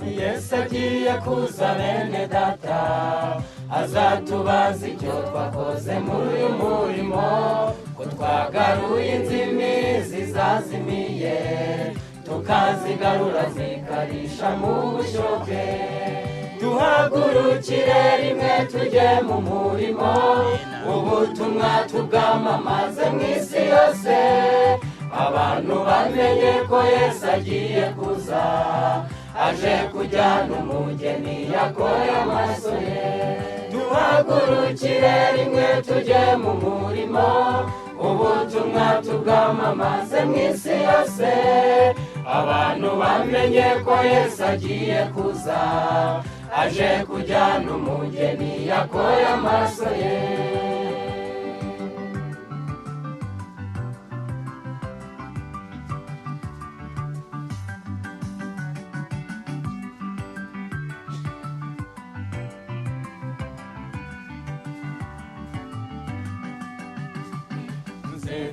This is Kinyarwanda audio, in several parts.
Yesu agiye kuza, bene data, azatubaza icyo twakoze muri uyu murimo, ko twagaruye inzimizi zazimiye, tukazigarura zikarisha mu bushyo bwe. Duhagurukire rimwe tujye mu murimo, ubutumwa tubwamamaze mu isi yose, abantu bamenye ko Yesu agiye kuza, aje kujyana umugeni yakoye amaso ye. Duhagurukire rimwe tujye mu murimo, ubutumwa tubwamamaze mu isi yose, abantu bamenye ko Yesu agiye kuza, aje kujyana umugeni yakoye amaso ye.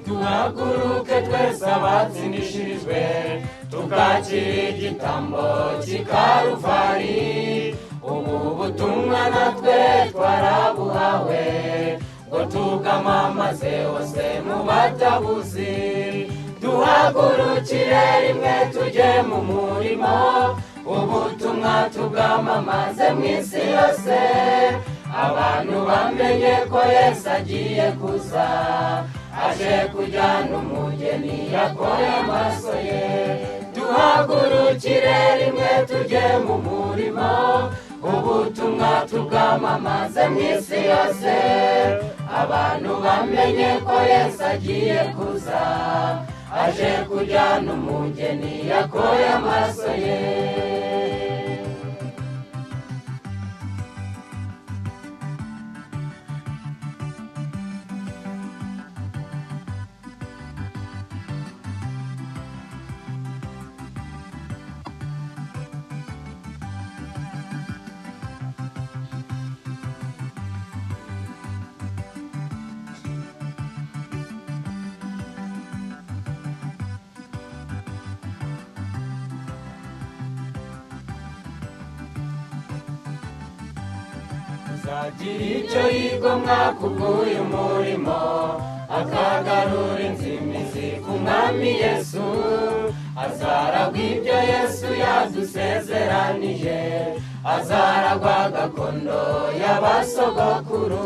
Duhaguruke twese abatsindishirijwe, tukakira igitambo cy'Ikaruvari. Ubu butumwa natwe twarabuhawe, ngo tubwamamaze hose mu batabuzi. Duhagurukire rimwe tujye mu murimo, ubutumwa tubwamamaze mu isi yose, abantu bamenye ko Yesu agiye kuza, aje kujyana umugeni yakoye amaso ye. Duhagurukire rimwe tujye mu murimo, ubutumwa tubwamamaze mu isi yose, abantu bamenye ko Yesu agiye kuza, aje kujyana umugeni yakoye amaso ye. Uzagira icyo yigomwa kubw'uyu murimo, akagarura inzimizi ku Mwami Yesu, azaragwa ibyo Yesu yadusezeranije, azaragwa gakondo y'abasogokuru.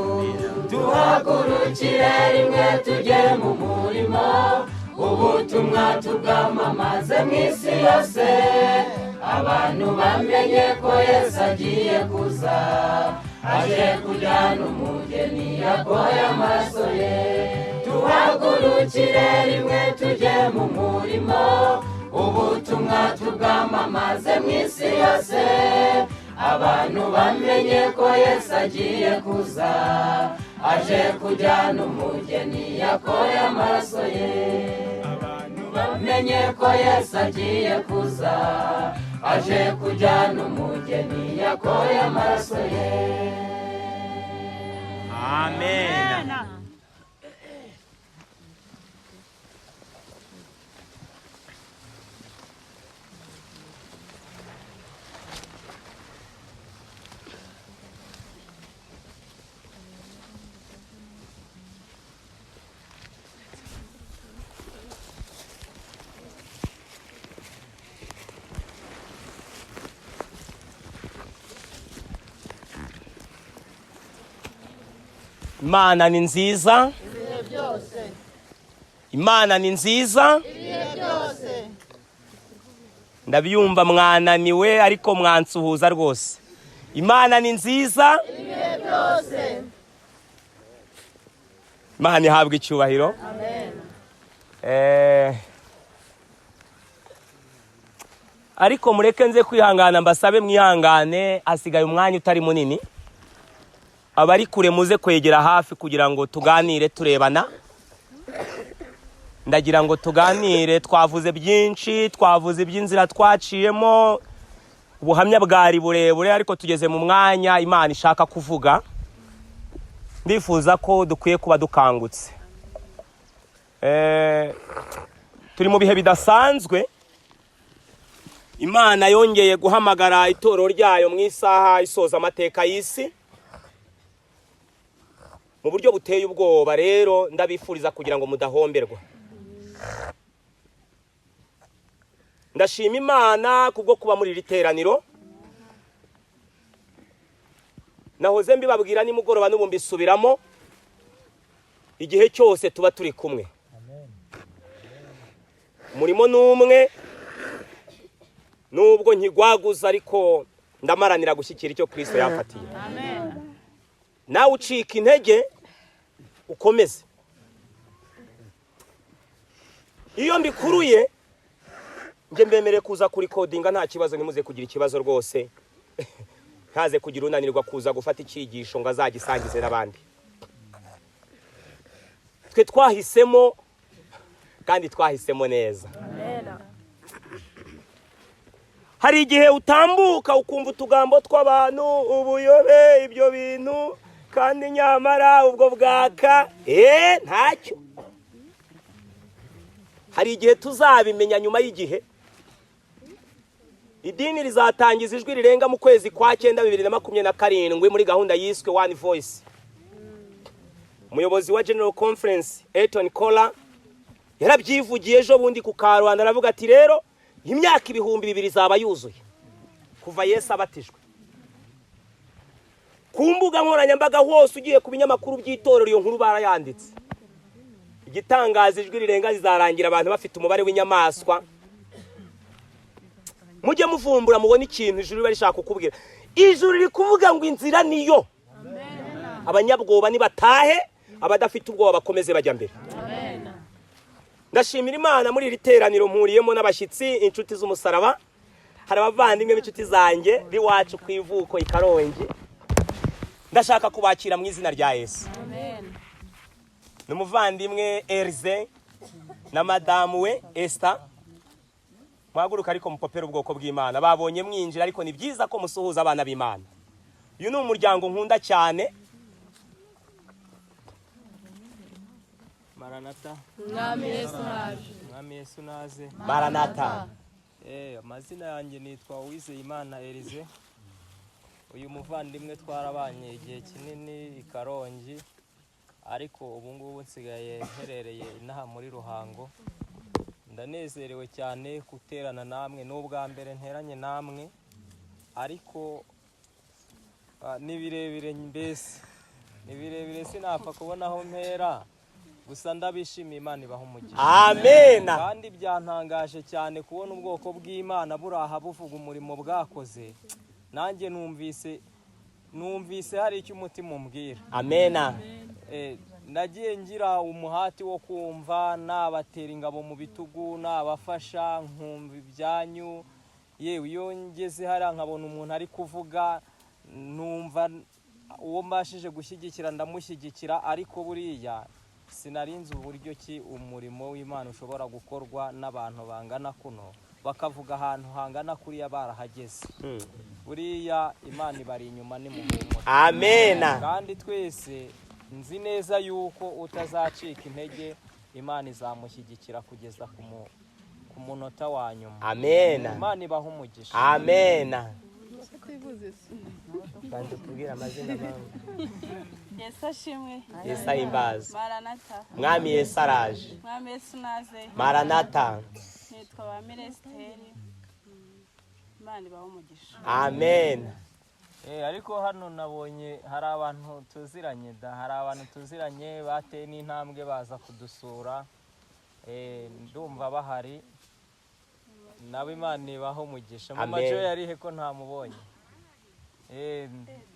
Duhagurukire rimwe tujye mu murimo, ubutumwa tubwamamaze mu isi yose, abantu bamenye ko Yesu agiye kuza, aje kujyana umugeni yakoye amaso ye. Duhagurukire rimwe tujye mu murimo, ubutumwa tubwamamaze mu isi yose, abantu bamenye ko Yesu agiye kuza, aje kujyana umugeni yakoye amaraso ye. Abantu bamenye ko Yesu agiye kuza, aje kujyana umugeni yakoye amaraso ye. Amen. Imana ni nziza, Imana ni nziza. Ndabyumva mwananiwe ariko mwansuhuza rwose. Imana ni nziza, Imana ihabwa icyubahiro. Ariko mureke nze kwihangana, mbasabe mwihangane, hasigaye umwanya utari munini. Abari kure muze kwegera hafi kugira ngo tuganire turebana. Ndagira ngo tuganire, twavuze byinshi, twavuze iby'inzira twaciyemo, ubuhamya bwari burebure, ariko tugeze mu mwanya Imana ishaka kuvuga. Ndifuza ko dukwiye kuba dukangutse. Turi mu bihe bidasanzwe. Imana yongeye guhamagara itorero ryayo mu isaha isoza amateka y'isi mu buryo buteye ubwoba. Rero ndabifuriza kugira ngo mudahomberwa. Ndashima Imana kubwo kuba muri iri teraniro. Nahoze mbibabwira nimugoroba, n'ubu mbisubiramo, igihe cyose tuba turi kumwe. Umurimo ni umwe, nubwo nkigwaguza ariko ndamaranira gushyikira icyo Kristo yafatiye. Nawe ucika intege ukomeze. Iyo mbikuruye njye mbemereye kuza kurikodinga nta kibazo, ntimuze kugira ikibazo rwose. Ntaze kugira unanirwa kuza gufata icyigisho ngo azagisangize n'abandi. Twe twahisemo kandi twahisemo neza. Hari igihe utambuka ukumva utugambo tw'abantu, ubuyobe, ibyo bintu, kandi nyamara ubwo bwaka ntacyo. Hari igihe tuzabimenya nyuma y'igihe. Idini rizatangiza ijwi rirenga mu kwezi kwa 9 2027 muri gahunda yiswe One Voice. Umuyobozi wa General Conference Elton Kola yarabyivugiye ejo bundi ku Karubanda, aravuga ati rero imyaka 2000 izaba yuzuye kuva Yesu abatijwe. Ku mbuga nkoranyambaga hose ugiye ku binyamakuru by'itorero iyo nkuru barayanditse. Igitangaza, ijwi rirenga rizarangira abantu bafite umubare w'inyamaswa. Mujye muvumbura mubone ikintu ijuru riba rishaka kukubwira. Ijuru riri kuvuga ngo inzira niyo. Abanyabwoba nibatahe, abadafite ubwoba bakomeze bajya mbere. Ndashimira Imana muri iri teraniro mpuriyemo n'abashyitsi, inshuti z'umusaraba. Hari abavandimwe b'inshuti zanjye b'iwacu ku ivuko i Karongi. Ndashaka kubakira mu izina rya Yesu. Ni umuvandimwe Erize na madamu we Esther. Muhaguruka ariko mupopere ubwoko bw'Imana. Babonye mwinjira, ariko ni byiza ko musuhuza abana b'Imana. Uyu ni umuryango nkunda cyane. Maranata. Mwami Yesu naje. Mwami Yesu naze. Maranata. Amazina yanjye nitwa Uwizeyimana Elize. Uyu muvandimwe twarabanye igihe kinini i Karongi, ariko ubu ngubu nsigaye mperereye inaha muri Ruhango. Ndanezerewe cyane guterana namwe, ni ubwa mbere nteranye namwe, ariko ni birebire mbese, ni birebire sinapfa kubona aho mpera. Gusa ndabishimiye, Imana ibaha umugisha. Amena. Kandi byantangaje cyane kubona ubwoko bw'Imana buraha buvuga umurimo bwakoze. Nanjye numvise hari icyo umutima umbwira. Amena. Nagiye ngira umuhati wo kumva nabatera ingabo mu bitugu, nabafasha nkumva ibyanyu. Yewe iyo ngeze hariya nkabona umuntu ari kuvuga, numva uwo mbashije gushyigikira ndamushyigikira, ariko buriya sinarinze uburyo ki umurimo w'Imana ushobora gukorwa n'abantu bangana kuno, bakavuga ahantu hangana kuriya barahageze. Buriya Imana ibari inyuma ni muhumure. Amena. Kandi twese nzi neza yuko utazacika intege, Imana izamushyigikira kugeza ku munota wa nyuma. Amena. Imana ibaha umugisha. Amena. Banza tubwire amazina mama. Yesu ashimwe. Yesu ahimbaze. Maranata. Mwami Yesu araje. Mwami Yesu naze. Maranata. Nitwa ba Miresiteri. Imana ibahe umugisha. Amen. Ariko hano nabonye hari abantu tuziranye da, hari abantu tuziranye bateye n'intambwe baza kudusura. Ndumva bahari nabo, Imana ibahe umugisha. Mama Amen. Jo yarihe ko ntamubonye?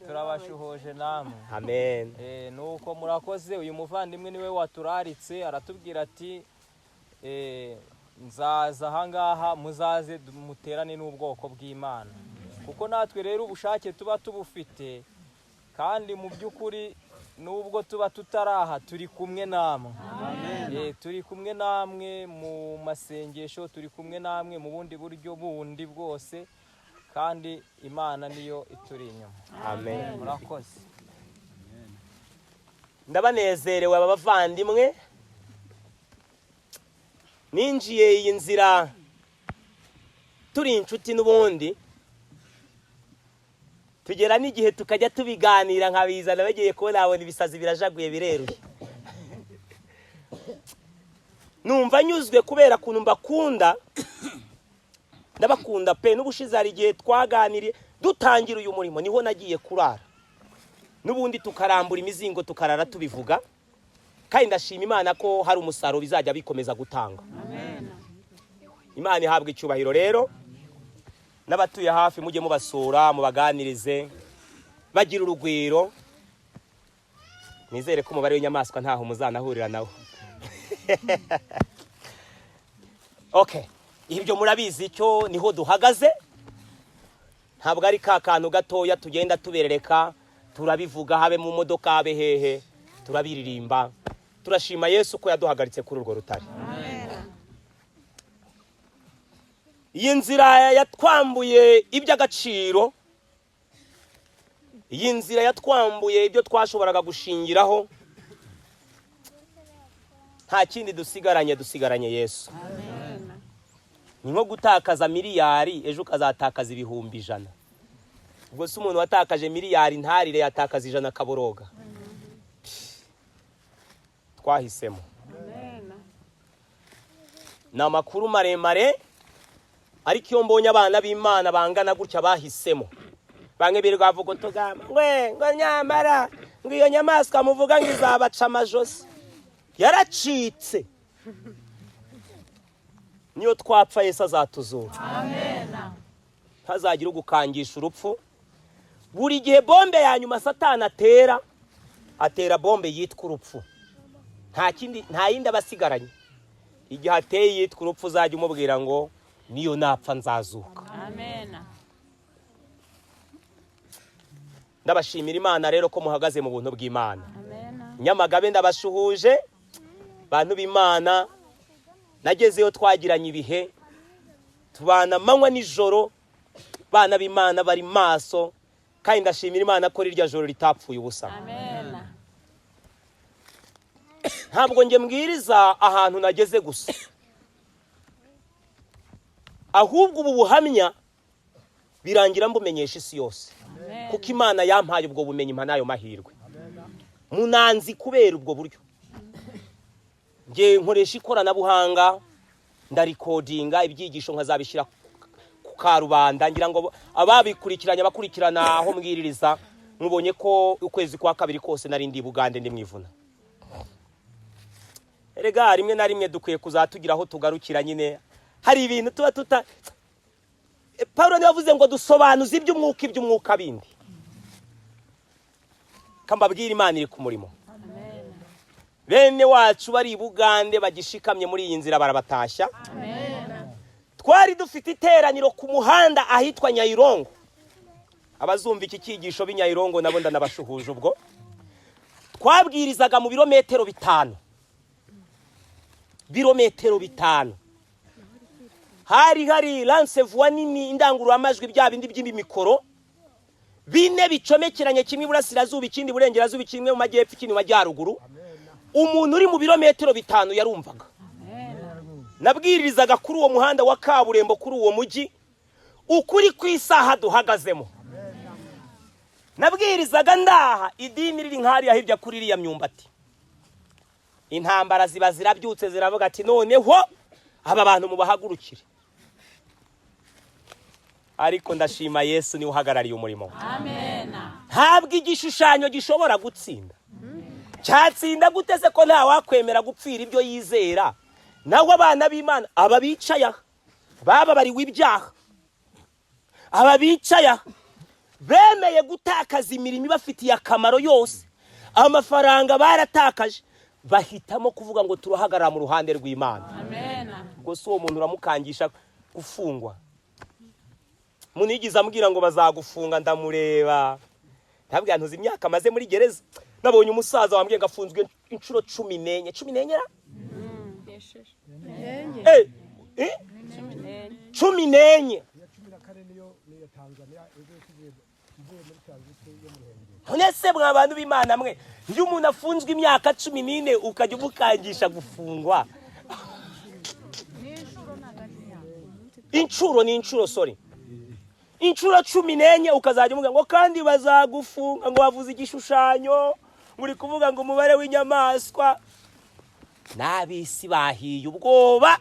Turabashuhuje namwe. Amen. Nuko murakoze. Uyu muvandimwe niwe waturaritse, aratubwira ati nzaza ahangaha muzaze muterane n'ubwoko bw'Imana, kuko natwe rero ubushake tuba tubufite, kandi mu by'ukuri nubwo tuba tutaraha turi kumwe namwe. Turi kumwe namwe mu masengesho, turi kumwe namwe mu bundi buryo bundi bwose, kandi Imana niyo ituri inyuma. Amen. Murakoze. Ndabanezerewe aba bavandimwe. Ninjiye iyi nzira Turi inshuti n'ubundi, tugera n'igihe tukajya tubiganira, nkabizana bagiye kubona babona ibisazi birajaguye bireruye. Numva nyuzwe kubera ukuntu mbakunda, ndabakunda pe. N'ubushize hari igihe twaganiriye dutangira uyu murimo, niho nagiye kurara n'ubundi tukarambura imizingo tukarara tubivuga, kandi ndashima Imana ko hari umusaruro bizajya bikomeza gutanga. Imana ihabwa icyubahiro. Rero n'abatuye hafi mujye mubasura, mubaganirize, bagira urugwiro. Nizere ko umubare w'inyamaswa ntaho muzanahurira nawo. Okay, ibyo murabizi, icyo niho duhagaze. Ntabwo ari ka kantu gatoya tugenda tuberereka, turabivuga habe mu modoka habe hehe, turabiririmba. Turashima Yesu ko yaduhagaritse kuri urwo rutare. Iyi nzira yatwambuye iby'agaciro, iyi nzira yatwambuye ibyo twashoboraga gushingiraho. Nta kindi dusigaranye, dusigaranye Yesu. Ni nko gutakaza miliyari ejo ukazatakaza 100,000. Ubwo se umuntu watakaje miliyari ntarire, yatakaza 100 akaboroga? Twahisemo. Ni amakuru maremare, ariko iyo mbonye abana b'Imana bangana gutya bahisemo, bamwe birirwa bavuga utugamba ngo nyamara ngo iyo nyamaswa muvuga ngo izabaca amajosi, yaracitse. Niyo twapfa Yesu azatuzura. Ntazagira ugukangisha urupfu. Buri gihe bombe ya nyuma Satani atera, atera bombe yitwa urupfu. Nta kindi, nta yindi abasigaranye. Igihe ateye yitwa urupfu, uzajya umubwira ngo niyo napfa nzazuka. Amen. Ndabashimira Imana rero ko muhagaze mu buntu bw'Imana. Amen. Nyamagabe ndabashuhuje bantu b'Imana. Nagezeyo twagiranye ibihe, tubana amanywa nijoro, bana b'Imana bari maso, kandi ndashimira Imana ko rirya joro ritapfuye ubusa. Amen. Ntabwo njye mbwiriza ahantu nageze gusa, ahubwo ubu buhamya birangira mbumenyesha isi yose, kuko Imana yampaye ubwo bumenyi, impa n'ayo mahirwe. Munanzi kubera ubwo buryo nge nkoresha ikoranabuhanga, ndarikodinga ibyigisho nkazabishyira ku karubanda, ngira ngo ababikurikiranye, abakurikirana aho mbwiririza, mubonye ko ukwezi kwa kabiri kose nari ndi Bugande ndi mwivuna. Erega rimwe na rimwe dukwiye kuzatugira aho tugarukira nyine. Hari ibintu tuba tuta Paulo niwe yavuze ngo dusobanuze iby'umwuka, iby'umwuka bindi. Kambabwira, Imana iri ku murimo. Bene wacu bari i Bugande bagishikamye muri iyi nzira barabatashya. Twari dufite iteraniro ku muhanda ahitwa Nyayirongo. Abazumva iki cyigisho b'Inyayirongo nabo ndanabashuhuje. Ubwo twabwirizaga mu birometero 5, birometero 5. Hari hari lance-voix nini, indangururamajwi, bya bindi by'imikoro bine bicomekeranye, kimwe iburasirazuba, ikindi iburengerazuba, kimwe mu majyepfo, ikindi mu majyaruguru. Umuntu uri mu birometero 5 yarumvaga. Nabwirizaga kuri uwo muhanda wa kaburimbo kuri uwo mujyi, ukuri ku isaha duhagazemo. Nabwirizaga ndaha idini riri nk'hariya hirya kuri iriya myumbati. Intambara ziba zirabyutse, ziravuga ati noneho aba bantu mubahagurukire. Ariko ndashima Yesu niwe uhagarariye umurimo. Amen. Ntabwo igishushanyo gishobora gutsinda. Cyatsinda gute se ko nta wakwemera gupfira ibyo yizera? Naho abana b'Imana aba bicaye aha bababariwe ibyaha, aba bicaye aha bemeye gutakaza imirimo ibafitiye akamaro yose, amafaranga baratakaje, bahitamo kuvuga ngo turahagarara mu ruhande rw'Imana. Amen. Ubwo si uwo muntu uramukangisha gufungwa? Umuntu yigeze ambwira ngo bazagufunga, ndamureba ndabwira ntuzi imyaka amaze muri gereza. Nabonye umusaza wambwiye ngo afunzwe inshuro 14, 14 ra? 14. None se mwa bantu b'Imana mwe, iyo umuntu afunzwe imyaka 14 ukajya umukangisha gufungwa, Inshuro ni inshuro, sorry, inshuro 14, ukazajya umubwira ngo kandi bazagufunga ngo bavuze igishushanyo, ngo uri kuvuga ngo umubare w'inyamaswa. N'ab'isi bahiye ubwoba,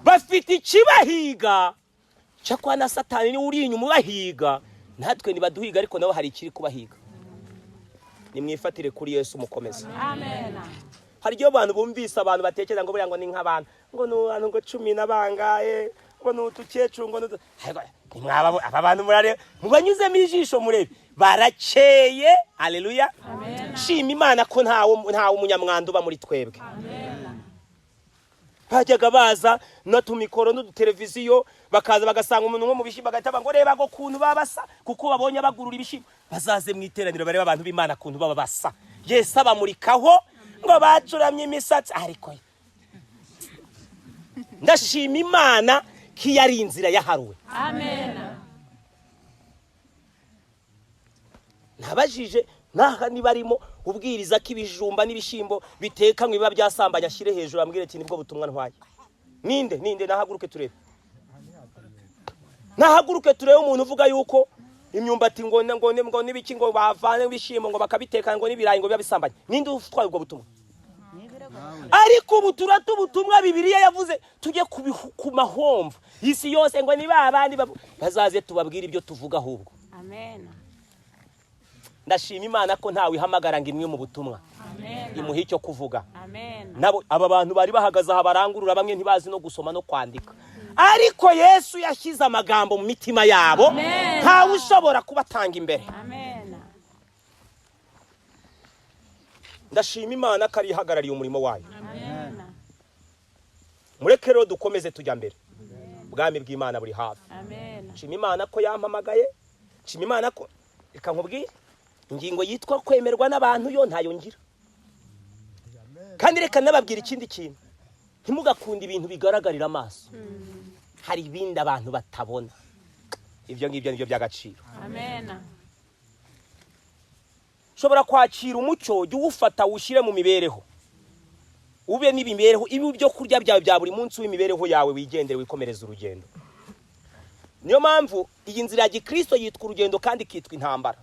bafite ikibahiga. Cyakora na Satani niwe uri inyuma ubahiga. Natwe ntibaduhiga, ariko nabo hari ikiri kubahiga. Nimwifatire kuri Yesu, mukomeze. Amen. Hari igihe abantu bumvise, abantu batekereza ngo buriya ngo ni nk'abantu, ngo ni abantu ngo cumi na bangahe, ngo ni utukecuru, ngo ni utu. Ariko ntimwaba aba bantu murareba, mubanyuzemo ijisho murebe, barakeye. Aleluya! Shima Imana ko ntawe umunyamwanda uba muri twebwe. Bajyaga baza n'utumikoro n'uduteleviziyo, bakaza bagasanga umuntu nko mu bishyimbo, bagahita bavuga ngo reba ngo ukuntu baba basa, kuko babonye bagurura ibishyimbo. Bazaze mu iteraniro barebe abantu b'Imana ukuntu baba basa. Yesu abamurikaho ngo bacuramye imisatsi. Ariko ndashima Imana ko iyo ari inzira yaharuwe. Amen. Nabajije naha niba arimo ubwiriza ko ibijumba n'ibishyimbo bitekanywe biba byasambanye, ashyire hejuru ambwire ati nibwo butumwa ntwaye. Ninde? Ninde? Nahaguruke turebe, nahaguruke turebe umuntu uvuga yuko imyumbati ngo n'ibiki ngo bavane ibishyimbo ngo bakabiteka ngo n'ibirayi ngo biba bisambanye. Ninde utwaye ubwo butumwa? Ariko ubu turata ubutumwa Bibiliya yavuze, tujye ku mahomvu isi yose ngo ni ba bandi bazaze tubabwire ibyo tuvuga ahubwo. Amen. Ndashima Imana ko ntawe ihamagara ngo imwe mu butumwa Amen. imuhe icyo kuvuga. Amen. Nabo aba bantu bari bahagaze aha barangurura, bamwe ntibazi no gusoma no kwandika, ariko Yesu yashyize amagambo mu mitima yabo. Amen. Ntawe ushobora kubatanga imbere. Amen. Ndashima Imana ko ari ihagarariye umurimo wayo. Amen. Mureke rero dukomeze tujya mbere, ubwami bw'Imana buri hafi. Amen. Nshima Imana ko yampamagaye, nshima Imana ko, reka nkubwire, ingingo yitwa kwemerwa n'abantu yo ntayo ngira. Kandi reka nababwira ikindi kintu: ntimugakunde ibintu bigaragarira amaso, hari ibindi abantu batabona. Ibyo ngibyo nibyo by'agaciro. Amen. Ushobora kwakira umucyo, jya uwufata wushyire mu mibereho, ube n'imibereho ibi ibyo kurya byawe bya buri munsi w'imibereho yawe, wigendere wikomereza urugendo. Niyo mpamvu iyi nzira ya gikristo yitwa urugendo kandi ikitwa intambara.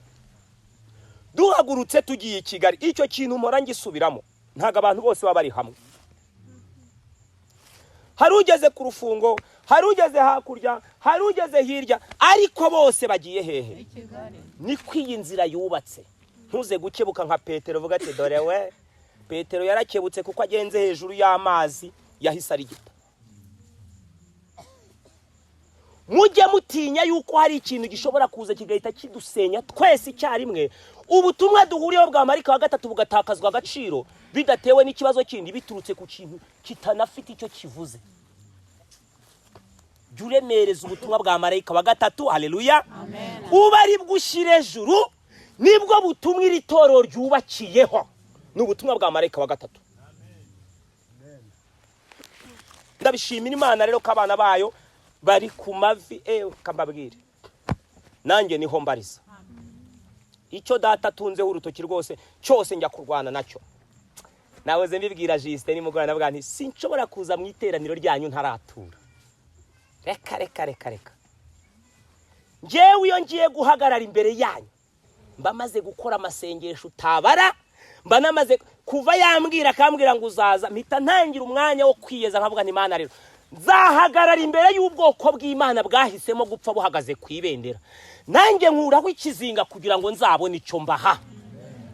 Duhagurutse tugiye i Kigali, icyo kintu mpora ngisubiramo, ntabwo abantu bose baba bari hamwe. Hari ugeze ku rufungo, hari ugeze hakurya, hari ugeze hirya, ariko bose bagiye hehe? Niko iyi nzira yubatse. Ntuze gukebuka nka Petero, uvuga ati dore we. Petero yarakebutse kuko agenze hejuru y'amazi, yahise arigita. Mujye mutinya yuko hari ikintu gishobora kuza kigahita kidusenya twese icyarimwe, ubutumwa duhuriyeho bwa marika wa gatatu bugatakazwa agaciro, bidatewe n'ikibazo kindi, biturutse ku kintu kitanafite icyo kivuze. Jya uremereza ubutumwa bwa marayika wa gatatu. Haleluya! Uba ari bwo ushyira ejuru, nibwo butumwa iri torero ryubakiyeho, ni ubutumwa bwa marayika wa gatatu. Ndabishimira Imana rero ko abana bayo bari ku mavi. Ewe kambabwire, nanjye niho mbariza. Icyo data atunzeho urutoki rwose cyose njya kurwana nacyo. Nahoze mbibwira Justin nimugoroba, navuga nti sinshobora kuza mu iteraniro ryanyu ntaratura. Reka reka reka reka, njyewe iyo ngiye guhagarara imbere yanyu mba maze gukora amasengesho utabara, mba namaze kuva yambwira akambwira ngo uzaza, mpita ntangira umwanya wo kwiyeza, nkavuga nti Imana rero nzahagarara imbere y'ubwoko bw'Imana bwahisemo gupfa buhagaze ku ibendera, nanjye nkuraho ikizinga kugira ngo nzabone icyo mbaha,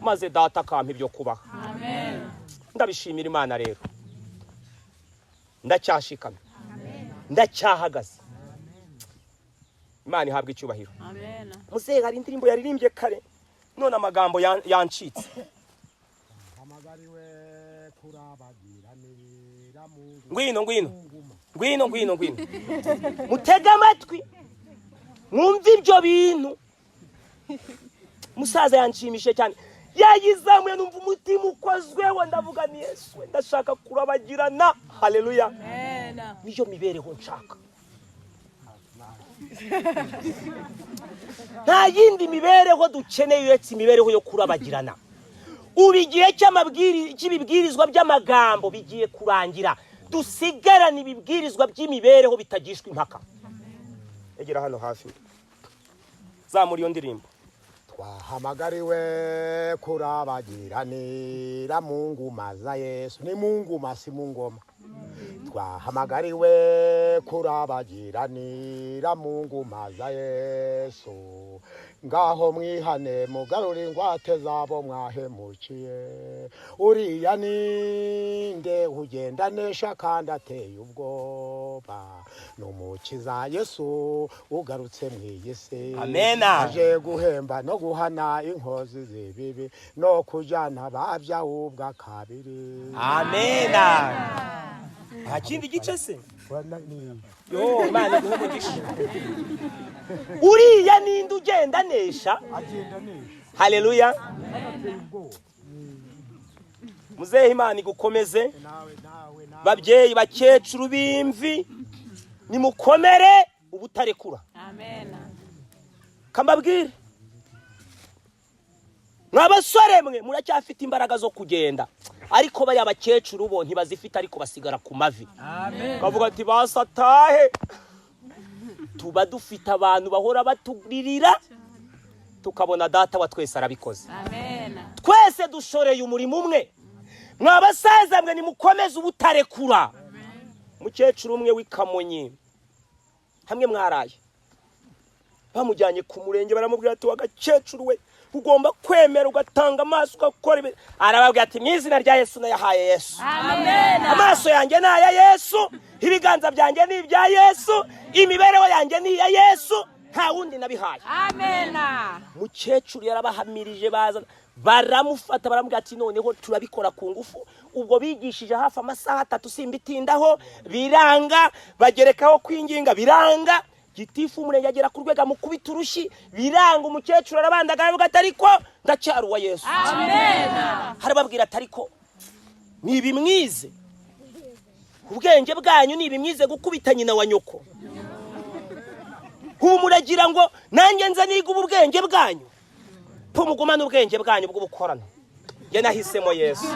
maze data akampa ibyo kubaha. Ndabishimira Imana rero, ndacyashikamye, ndacyahagaze. Imana ihabwa icyubahiro. Amen. Muzehe hari indirimbo yaririmbye kare, none amagambo yancitse. Hamagariwe kurabagiranira mu Ngwino, ngwino, nguma. Ngwino, ngwino, ngwino, mutege amatwi mwumve ibyo bintu. Musaza yanshimishije cyane, yayizamuye numva umutima ukozweho, ndavuga ni Yesu we, ndashaka kurabagirana. Haleluya! Amen. Niyo mibereho nshaka, nta yindi mibereho dukeneye uretse imibereho yo kurabagirana. Ubu igihe cy'ibibwirizwa by'amagambo bigiye kurangira, dusigarane ibibwirizwa by'imibereho bitagishwa impaka. Egera hano hafi, zamura iyo ndirimbo. Twahamagariwe kurabagiranira mu nguma za Yesu. Ni mu nguma, si mu ngoma. Twahamagariwe kurabagiranira mu nguma za Yesu. Ngaho mwihane, mugarure ingwate zabo mwahemukiye. Uriya ninde ugenda nesha kandi ateye ubwoba? Ni Umukiza Yesu ugarutse mu iyi si. Amena. Aje guhemba no guhana inkozi z'ibibi no kujyana ababyawe kabiri. Amena. Nta kindi gice se? Yo, Imana iguhe umugisha. Uriya ninde ugenda nesha? Agenda nesha. Haleluya. Ateye ubwoba. Muzehe, Imana igukomeze. Nawe, nawe, nawe. Babyeyi, bakecuru b'imvi, nimukomere ubutarekura. Amen. Kambabwire, mwa basore mwe, muracyafite imbaraga zo kugenda, ariko bariya bakecuru bo ntibazifite, ariko basigara ku mavi bavuga ati basatahe. Tuba dufite abantu bahora baturirira, tukabona Data wa twese arabikoze. Amen. Twese dushoreye umurimo umwe. Mwa basaza mwe, nimukomeze ubutarekura. Umukecuru umwe w'Ikamonyi hamwe mwaraye bamujyanye ku murenge, baramubwira ati: "Wagakecuru we, ugomba kwemera ugatanga amaso ugakora ibi." Arababwira ati: "Mu izina rya Yesu, nayahaye Yesu. Amen. Amaso yanjye ni aya Yesu, ibiganza byanjye ni ibya Yesu, imibereho yanjye ni iya Yesu, nta wundi nabihaye." Amen. Mukecuru yarabahamirije, baza baramufata, baramubwira ati: "Noneho turabikora ku ngufu." Ubwo bigishije hafi amasaha 3, simbitindaho, biranga, bagerekaho kwinginga, biranga. Gitifu umurenge agera ku rwego amukubita urushyi, biranga. Umukecuru arabandagara, aravuga ati: "Ariko ndacyari uwa Yesu." Amen. Harababwira ati: "Ariko nibimwize ubwenge bwanyu, nibimwize gukubita nyina wa nyoko? Ubu muragira ngo nanjye nza niga ubu bwenge bwanyu? Po mugumane ubwenge bwanyu bw'ubukorano, njye nahisemo Yesu."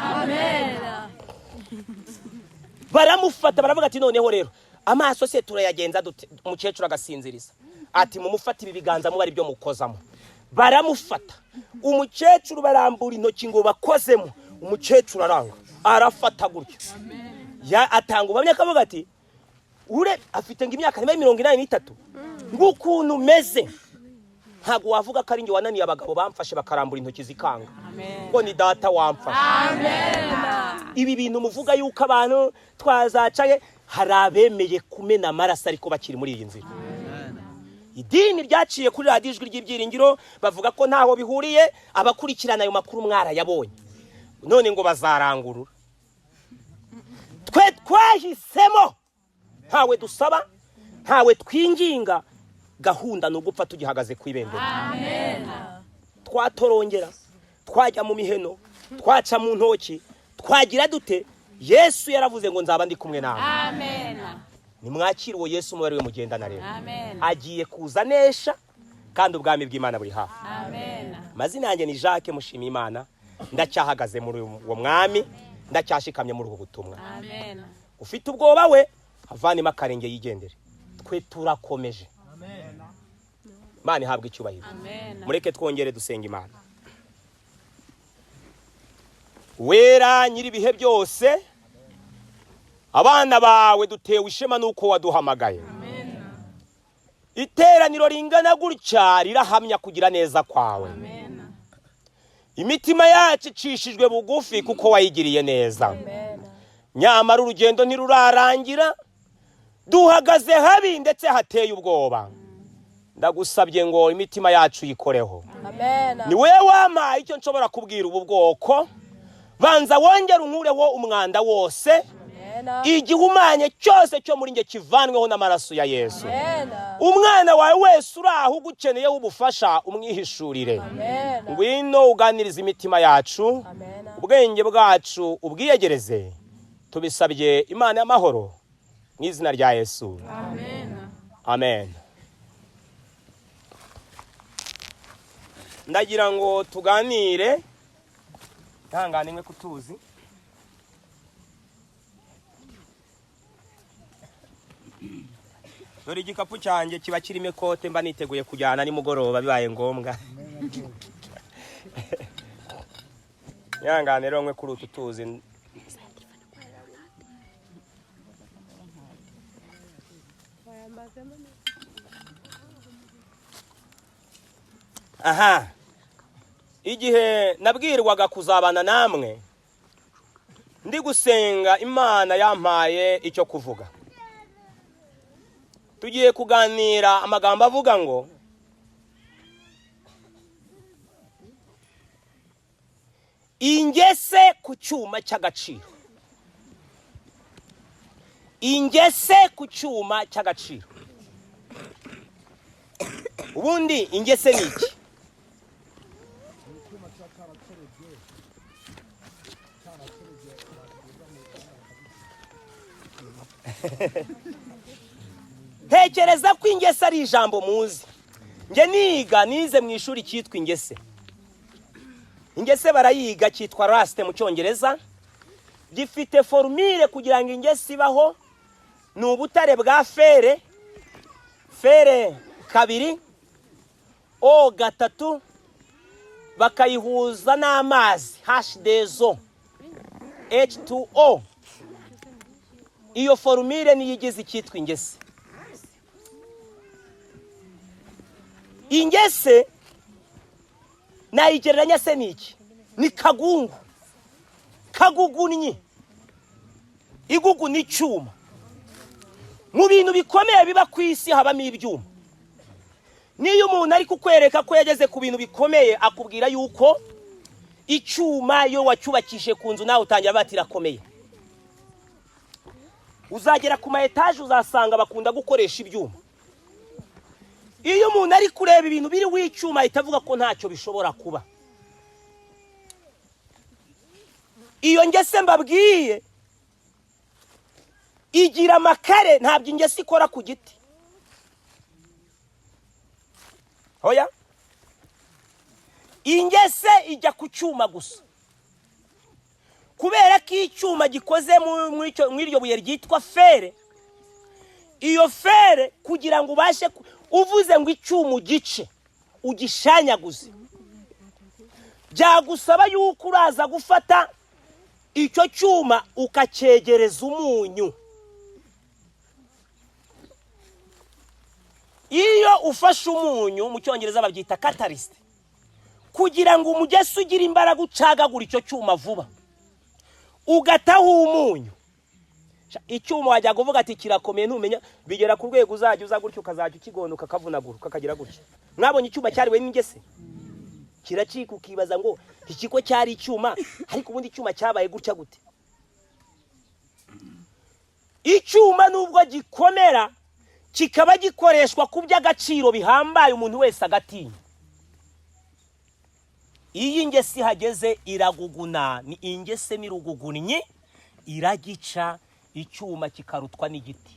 Baramufata, baravuga ati: "Noneho rero amaso se turayagenza dute?" Umukecuru agasinziriza, ati: "Mumufate ibi biganza muba ari byo mukozamo." Baramufata umukecuru, barambura intoki ngo bakozemo, umukecuru aranga, arafata gutya. Ya atanga ubuhamya, akavuga ati ure afite ngo imyaka niba 83, ng'ukuntu umeze ntabwo wavuga ko ari njye wananiye abagabo bamfashe bakarambura intoki zikanga, ngo ni Data wamfashe. Ibi bintu muvuga yuko abantu twazacaye, hari abemeye kumena amaraso ariko bakiri muri iyi nzira. Idini ryaciye kuri Radiyo Ijwi ry'Ibyiringiro, bavuga ko ntaho bihuriye. Abakurikirana ayo makuru mwarayabonye. None ngo bazarangurura. Twe twahisemo, ntawe dusaba, ntawe twinginga. Gahunda ni ugupfa tugihagaze ku ibendera. Twatorongera, twajya mu miheno, twaca mu ntoki, twagira dute, Yesu yaravuze ngo: "Nzaba ndi kumwe nawe." Amen. Nimwakire uwo Yesu, umubare we mugendana rero. Amen. Agiye kuza nesha, kandi ubwami bw'Imana buri hafi. Amen. Amazina yanjye ni Jacques Mushimiyimana. Ndacyahagaze muri uwo mwami, ndacyashikamye muri ubu butumwa. Amen. Ufite ubwoba we avanemo akarenge yigendere, twe turakomeje. Imana ihabwa icyubahiro. Amen. Mureke twongere dusenga Imana. Wera nyir'ibihe byose, abana bawe dutewe ishema n'uko waduhamagaye. Iteraniro ringana gutya rirahamya kugira neza kwawe. Amen. Imitima yacu icishijwe bugufi kuko wayigiriye neza. Nyamara urugendo ntirurarangira, duhagaze habi ndetse hateye ubwoba. Ndagusabye ngo imitima yacu uyikoreho. Ni wowe wampaye icyo nshobora kubwira ubu bwoko. Banza wongere unkureho umwanda wose, igihumanye cyose cyo muri njye kivanweho n'amaraso ya Yesu. Umwana wawe wese uri aho ugukeneyeho ubufasha, umwihishurire. Ngwino uganirize imitima yacu, ubwenge bwacu ubwiyegereze. Tubisabye Imana y'amahoro mu izina rya Yesu, amen. Ndagira ngo tuganire, ihangane mwe kutuzi. Dore igikapu cyanjye kiba kirimo ikote, mba niteguye kujyana nimugoroba bibaye ngombwa. Ihangane rero nkwe kuri utu tuzi. Aha, igihe nabwirwaga kuzabana namwe ndi gusenga, Imana yampaye icyo kuvuga. Tugiye kuganira amagambo avuga ngo ingese ku cyuma cy'agaciro, ingese ku cyuma cy'agaciro. Ubundi ingese ni iki? Ntekereza ko ingese ari ijambo muzi. Njye niga, nize mu ishuri cyitwa ingese. Ingese barayiga, cyitwa rust mu Cyongereza. Gifite formule kugira ngo ingese ibaho. Ni ubutare bwa fer, fer 2 O 3, bakayihuza n'amazi H2O, H2O. Iyo formule niyo igize icyitwa ingese. Ingese nayigereranya se ni iki? Ni kagungu, kagugunnyi. Igugu ni icyuma. Mu bintu bikomeye biba ku isi habamo ibyuma. Niyo umuntu ari kukwereka ko yageze ku bintu bikomeye, akubwira yuko icyuma iyo wacyubakishije ku nzu, nawe utangira bati irakomeye. Uzagera ku ma etaje, uzasanga bakunda gukoresha ibyuma. Iyo umuntu ari kureba ibintu biriho icyuma, ahita avuga ko ntacyo bishobora kuba. Iyo ngese mbabwiye igira amakare. Ntabwo ingese ikora ku giti, hoya. Ingese ijya ku cyuma gusa, kubera ko icyuma gikoze muri iryo buye ryitwa fer. Iyo fer, kugira ngo ubashe, uvuze ngo icyuma ugice ugishanyaguze, byagusaba yuko uraza gufata icyo cyuma ukacyegereza umunyu. Iyo ufashe umunyu, mu Cyongereza babyita catalyst, kugira ngo umugesi ugire imbaraga ucagagura icyo cyuma vuba, ugataho umunyu. Icyuma wajya kuvuga ati kirakomeye, ntumenya bigera ku rwego uzajya uza gutya, ukazajya ukigonda, ukakavunagura, ukakagira gutya. Mwabonye icyuma cyariwe n'ingese kiracika, ukibaza ngo ikigo cyari icyuma, ariko ubundi icyuma cyabaye gutya gute? Icyuma nubwo gikomera, kikaba gikoreshwa ku by'agaciro bihambaye, umuntu wese agatinya, iyo ingese ihageze iraguguna. Ni ingese n'irugugunnyi, iragica icyuma kikarutwa n'igiti.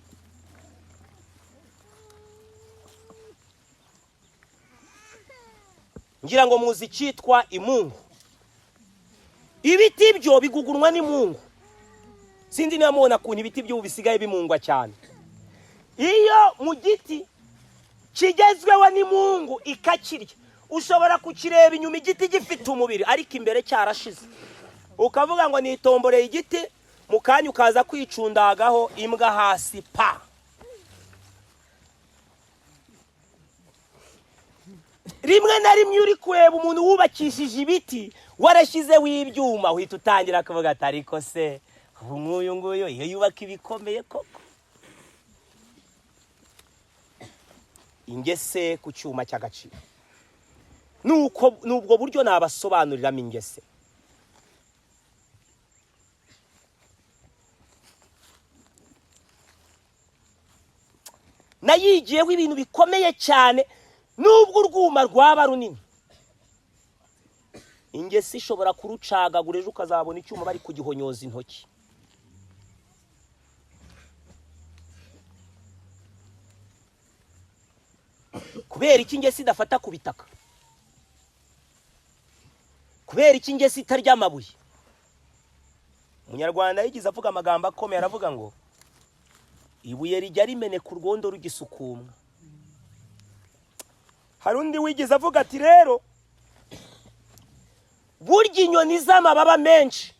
Ngira ngo muzi icyitwa imungu. Ibiti byo bigugunwa n'imungu. Sinzi niba mubona ukuntu ibiti by'ubu bisigaye bimungwa cyane. Iyo mu giti kigezweho n'imungu ikakirya, ushobora kukireba inyuma igiti gifite umubiri, ariko imbere cyarashize, ukavuga ngo nitomboreye igiti. Mu kanya ukaza kwicundagaho imbwa hasi pa. Rimwe na rimwe uri kureba umuntu wubakishije ibiti, warashyizeho ibyuma, uhita utangira kuvuga ati ariko se ubu nk'uyu nguyu iyo yubaka ibikomeye koko? Ingese ku cyuma cy'agaciro, nuko nubwo buryo nabasobanuriramo ingese. Nayigiyeho ibintu bikomeye cyane. Nubwo urwuma rwaba runini, ingese ishobora kurucagagura, ejo ukazabona icyuma bari kugihonyoza intoki. Kubera iki ingese idafata ku bitaka? Kubera iki ingese itarya amabuye? Umunyarwanda yigize avuga amagambo akomeye, aravuga ngo Ibuye rijya rimeneka urwondo rugisukumwa. Hari undi wigeze avuga ati rero burya inyoni z'amababa menshi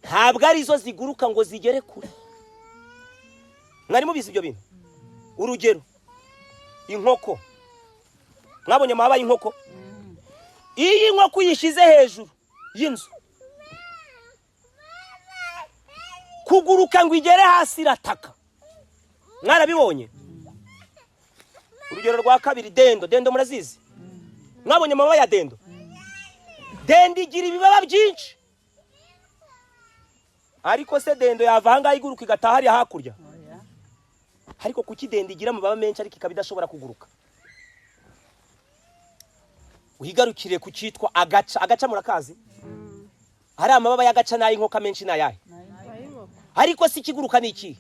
ntabwo arizo ziguruka ngo zigere kure. Mwari mubizi ibyo bintu? Urugero inkoko, mwabonye amababa y'inkoko? Iyo inkoko uyishyize hejuru y'inzu, kuguruka ngo igere hasi irataka. Mwarabibonye? Urugero rwa kabiri, dendo. Dendo murazizi? Mwabonye amababa ya dendo? Dendo igira ibibaba byinshi, ariko se dendo yava ahangaha iguruka igataha hariya hakurya? Ariko kuki dendo igira amababa menshi ariko ikaba idashobora kuguruka? Wigarukire ku cyitwa agaca. Agaca murakazi? Hari amababa y'agaca n'ay'inkoko menshi n'ayahe? Ariko si ikiguruka ni ikihe?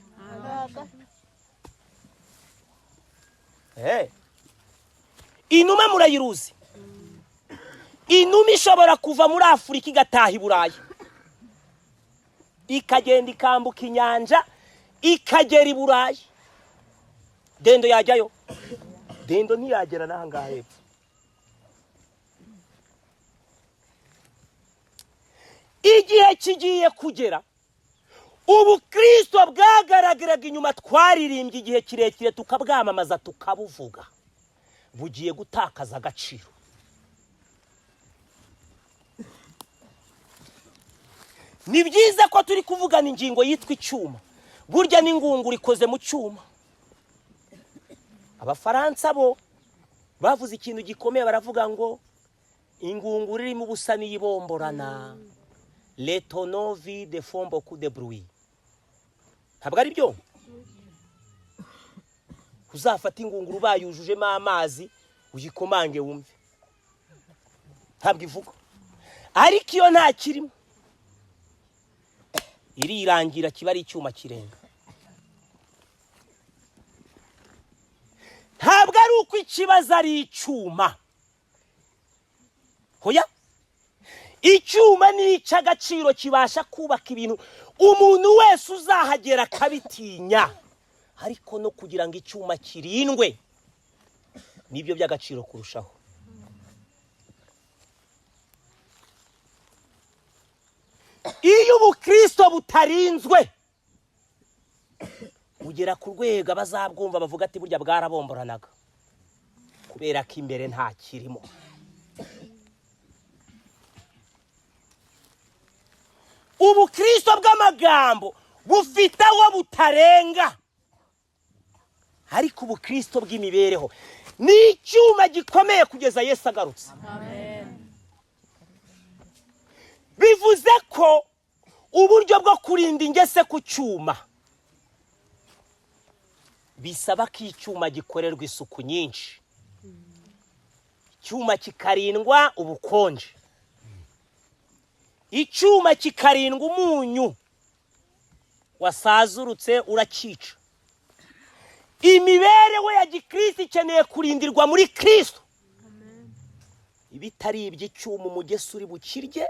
Inuma murayiruzi? Inuma ishobora kuva muri Afurika igataha i Burayi, ikagenda ikambuka inyanja ikagera i Burayi. Dendo yajyayo? Dendo ntiyagera n'aha ngaha hepfo. Igihe kigiye kugera ubukristo bwagaragaraga inyuma twaririmbye igihe kirekire tukabwamamaza tukabuvuga, bugiye gutakaza agaciro. Ni byiza ko turi kuvugana ingingo yitwa icyuma. Burya n'ingunguru ikoze mu cyuma. Abafaransa bo bavuze ikintu gikomeye, baravuga ngo ingunguru irimo ubusa n'iyibomborana, les tonneaux vides font beaucoup de bruit. Ntabwo ari byo? Uzafata ingunguru bayujujemo amazi uyikomange wumve, ntabwo ivuga. Ariko iyo nta kirimo irirangira, kiba ari icyuma kirenga. Ntabwo ari uko ikibazo ari icyuma, hoya. Icyuma ni icy'agaciro, kibasha kubaka ibintu umuntu wese uzahagera akabitinya. Ariko no kugira ngo icyuma kirindwe nibyo by'agaciro kurushaho. Iyo ubukristo butarinzwe ugera ku rwego abazabwumva bavuga ati burya bwarabomboranaga, kubera ko imbere nta kirimo. Ubukristo bw'amagambo bufite aho butarenga, ariko ubukristo bw'imibereho ni icyuma gikomeye kugeza Yesu agarutse. Bivuze ko uburyo bwo kurinda ingese ku cyuma bisaba ko icyuma gikorerwa isuku nyinshi, icyuma kikarindwa ubukonje, icyuma kikarindwa umunyu wasazurutse urakica. Imibereho ya gikristo ikeneye kurindirwa muri Kristo. Ibitari iby'icyuma umugesi uri bukirye,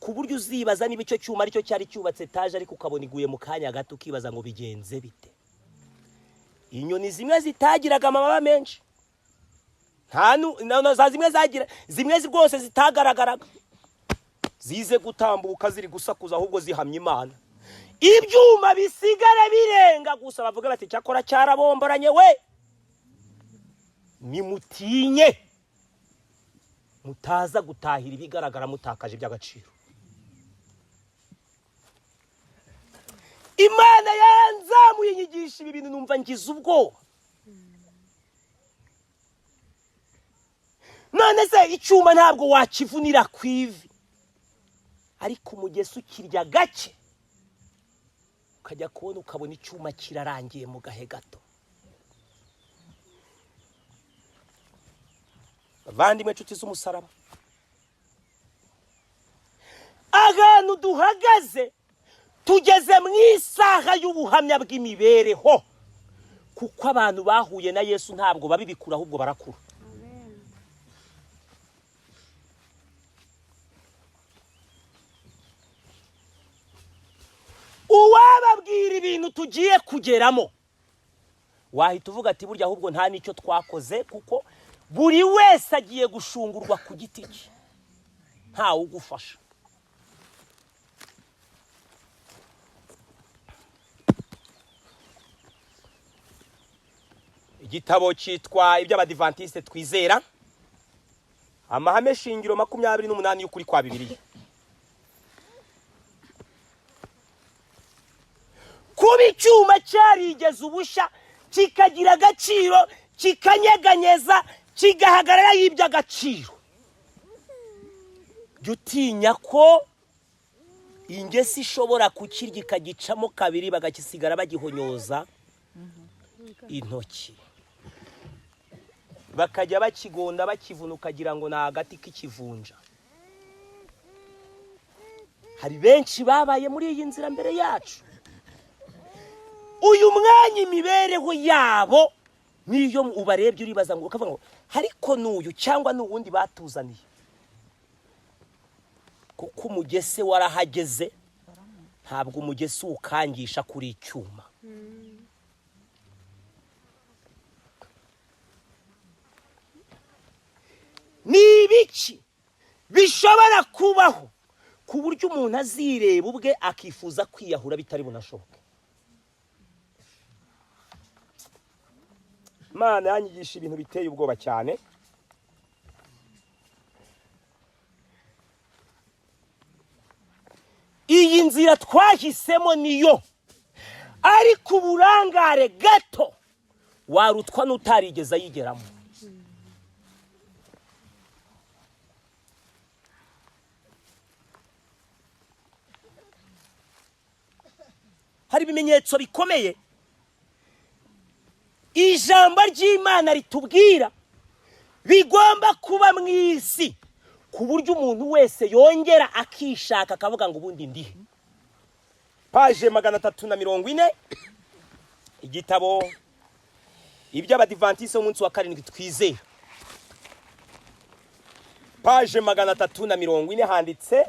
ku buryo uzibaza niba icyo cyuma aricyo cyari cyubatse etaje, ariko ukabona iguye mu kanya gato, ukibaza ngo bigenze bite. Inyoni zimwe zitagiraga amababa menshi, nta zimwe zagira, zimwe rwose zitagaragaraga, zize gutambuka ziri gusakuza ahubwo zihamya Imana. Ibyuma bisigara birenga gusa, bavuga bati cyakora cyarabomboranye we. Nimutinye mutaza gutahira ibigaragara mutakaje iby'agaciro. Imana yanzamuye inyigisha ibi bintu numva ngize ubwoba. None se icyuma ntabwo wakivunira ku ivi, ariko umugesi ukirya gake ukajya kubona ukabona icyuma kirarangiye mu gahe gato. Bavandimwe nshuti z'umusaraba, ahantu duhagaze tugeze mu isaha y'ubuhamya bw'imibereho, kuko abantu bahuye na Yesu ntabwo babibikura ahubwo barakura. Uwababwira Kubera ibintu tugiye kugeramo, wahita uvuga ati burya ahubwo nta n'icyo twakoze, kuko buri wese agiye gushungurwa ku giti cye, ntawe ugufasha. Igitabo cyitwa Iby'Abadivantisite Twizera, amahame shingiro 28 y'ukuri kwa Bibiliya. Kuba icyuma cyarigeze ubushya kikagira agaciro, kikanyeganyeza, kigahagarara y'iby'agaciro, jya utinya ko ingesi ishobora kukirya ikagicamo kabiri, bagakisigara bagihonyoza intoki, bakajya bakigonda bakivuna, ukagira ngo ni agati k'ikivunja. Hari benshi babaye muri iyi nzira mbere yacu. Uyu mwanya imibereho yabo niyo ubarebye uribaza ngo ukavuga ngo ariko n'uyu cyangwa n'uwundi batuzaniye, kuko umugese warahageze. Ntabwo umugese uwukangisha kuri icyuma. Ni ibiki bishobora kubaho ku buryo umuntu azireba ubwe akifuza kwiyahura bitari bunashoboke? Imana yanyigisha ibintu biteye ubwoba cyane. Iyi nzira twahisemo niyo, ariko uburangare gato warutwa n'utarigeze ayigeramo. Hari ibimenyetso bikomeye ijambo ry'Imana ritubwira bigomba kuba mu isi, ku buryo umuntu wese yongera akishaka akavuga ngo ubundi ndihe. Paje 340, igitabo Iby'Abadivantisite b'umunsi wa karindwi twizera. Paje 340 handitse,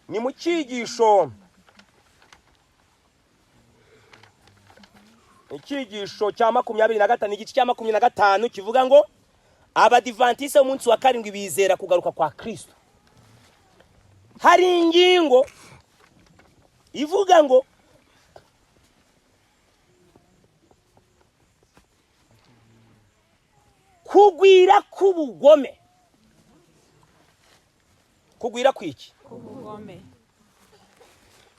ni mu cyigisho, icyigisho cya 25, igice cya 25 kivuga ngo Abadivantisite b'umunsi wa karindwi bizera kugaruka kwa Kristo. Hari ingingo ivuga ngo kugwira k'ubugome. Kugwira kwiki? Ubugome.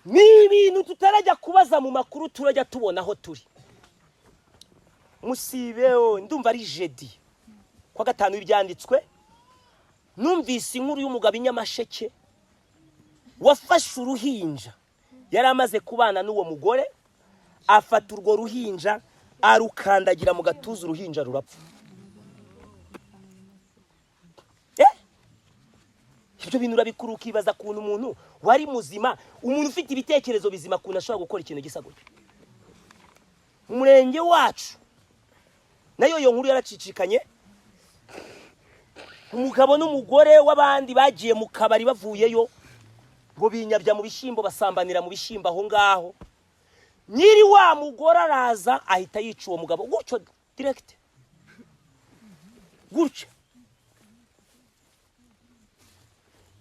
Ni ibintu tutarajya kubaza mu makuru, turajya tubona aho turi. Musibeho, ndumva ari jeudi kwa gatanu ibyanditswe, numvise inkuru y'umugabo Inyamasheke wafashe uruhinja, yari amaze kubana n'uwo mugore, afata urwo ruhinja arukandagira mu gatuza, uruhinja rurapfa. Ibyo bintu urabikura ukibaza kuntu umuntu wari muzima, umuntu ufite ibitekerezo bizima, kuntu ashobora gukora ikintu gisa gutyo. Mu murenge wacu nayo iyo nkuru yaracicikanye. Umugabo n'umugore w'abandi bagiye mu kabari, bavuyeyo ngo binyabya mu bishyimbo, basambanira mu bishyimbo aho ngaho. Nyiri wa mugore araza ahita yica uwo mugabo gutyo direct, gutyo.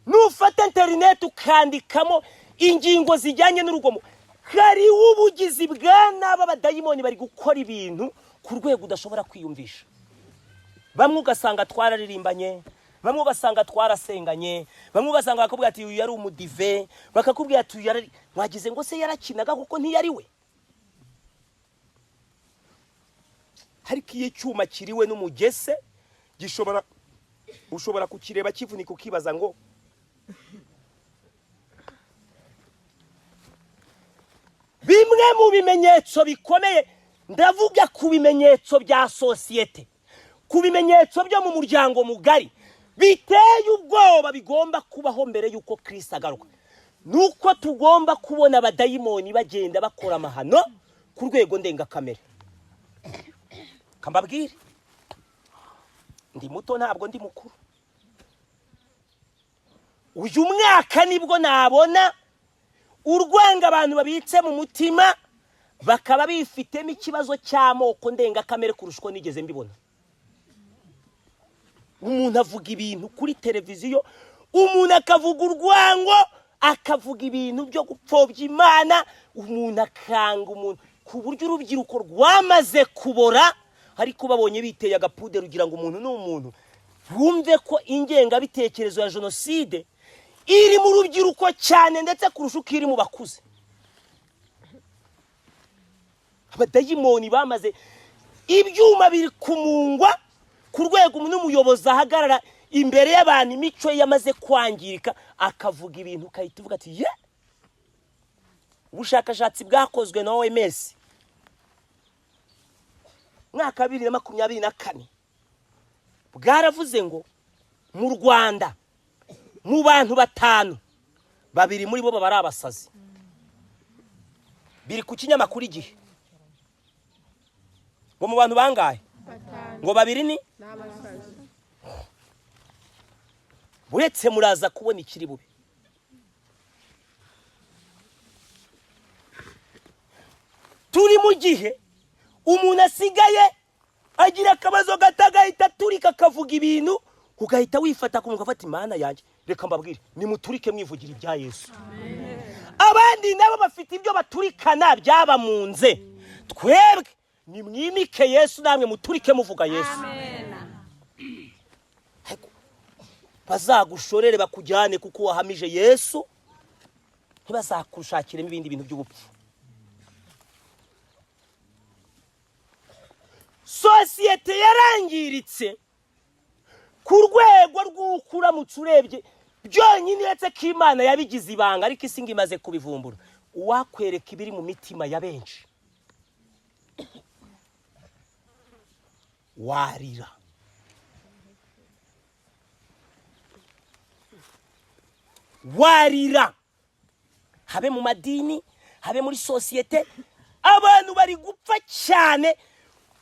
Nufata interineti ukandikamo ingingo zijyanye n'urugomo, hari ubugizi bwa nabi, abadayimoni bari gukora ibintu ku rwego udashobora kwiyumvisha. Bamwe ugasanga twararirimbanye, bamwe ugasanga twarasenganye, bamwe ugasanga bakakubwira ati uyu yari umudive, bakakubwira ati uyu yari, mwagize ngo se yarakinaga kuko ntiyari we. Ariko iyo icyuma kiriwe n'umugese gishobora, ushobora kukireba kivunika ukibaza ngo bimwe mu bimenyetso bikomeye, ndavuga ku bimenyetso bya sosiyete, ku bimenyetso byo mu muryango mugari biteye ubwoba bigomba kubaho mbere y'uko Kristo agaruka, nuko tugomba kubona abadayimoni bagenda bakora amahano ku rwego ndengakamere. Kambabwire, ndi muto ntabwo ndi mukuru. Uyu mwaka nibwo nabona Urwanga abantu babitse mu mutima bakaba bifitemo ikibazo cy'amoko ndengakamere kurusha uko nigeze mbibona. Umuntu avuga ibintu kuri televiziyo, umuntu akavuga urwango, akavuga ibintu byo gupfobya Imana, umuntu akanga umuntu ku buryo urubyiruko rwamaze kubora, ariko babonye biteye agapude rugira ngo umuntu ni umuntu. Bumve ko ingengabitekerezo ya jenoside iri mu rubyiruko cyane ndetse kurusha uko iri mu bakuze. Abadayimoni bamaze ibyuma biri kumungwa ku rwego n'umuyobozi ahagarara imbere y'abantu, imico ye yamaze kwangirika, akavuga ibintu ukahita uvuga ati ye. Ubushakashatsi bwakozwe na OMS mwaka 2024 bwaravuze ngo mu Rwanda mu bantu 5, 2 muri bo baba ari abasazi. Biri ku kinyamakuru Igihe. Ngo mu bantu bangahe? Ngo 2 ni uretse muraza kubona ikiri bube. Turi mu gihe umuntu asigaye agira akabazo gato agahita aturika akavuga ibintu, ugahita wifata ku munwa ugafata Imana yanjye. Reka mbabwire, nimuturike mwivugira ibya Yesu. Abandi nabo bafite ibyo baturikana byabamunze. Twebwe nimwimike Yesu, namwe muturike muvuga Yesu. Bazagushorere bakujyane kuko wahamije Yesu, ntibazakushakiremo ibindi bintu by'ubupfu. Sosiyete yarangiritse ku rwego rw'uko uramutse urebye byonyine, uretse ko Imana yabigize ibanga, ariko isi ngo imaze kubivumbura, uwakwereka ibiri mu mitima ya benshi warira. Warira, habe mu madini, habe muri sosiyete, abantu bari gupfa cyane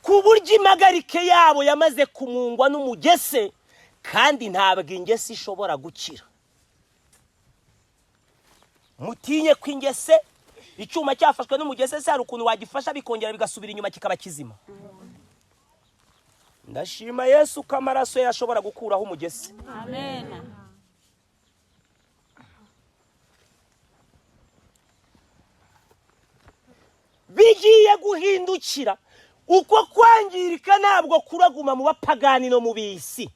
ku buryo impagarike yabo yamaze kumungwa n'umugese, kandi ntabwo ingese ishobora gukira. Mutinye ko ingese, icyuma cyafashwe n'umugese, se hari ukuntu wagifasha bikongera bigasubira inyuma kikaba kizima. Ndashima Yesu ko amaraso ye ashobora gukuraho umugese. Amen. Bigiye guhindukira. Uko kwangirika ntabwo kuraguma mu bapagani no mu bisi,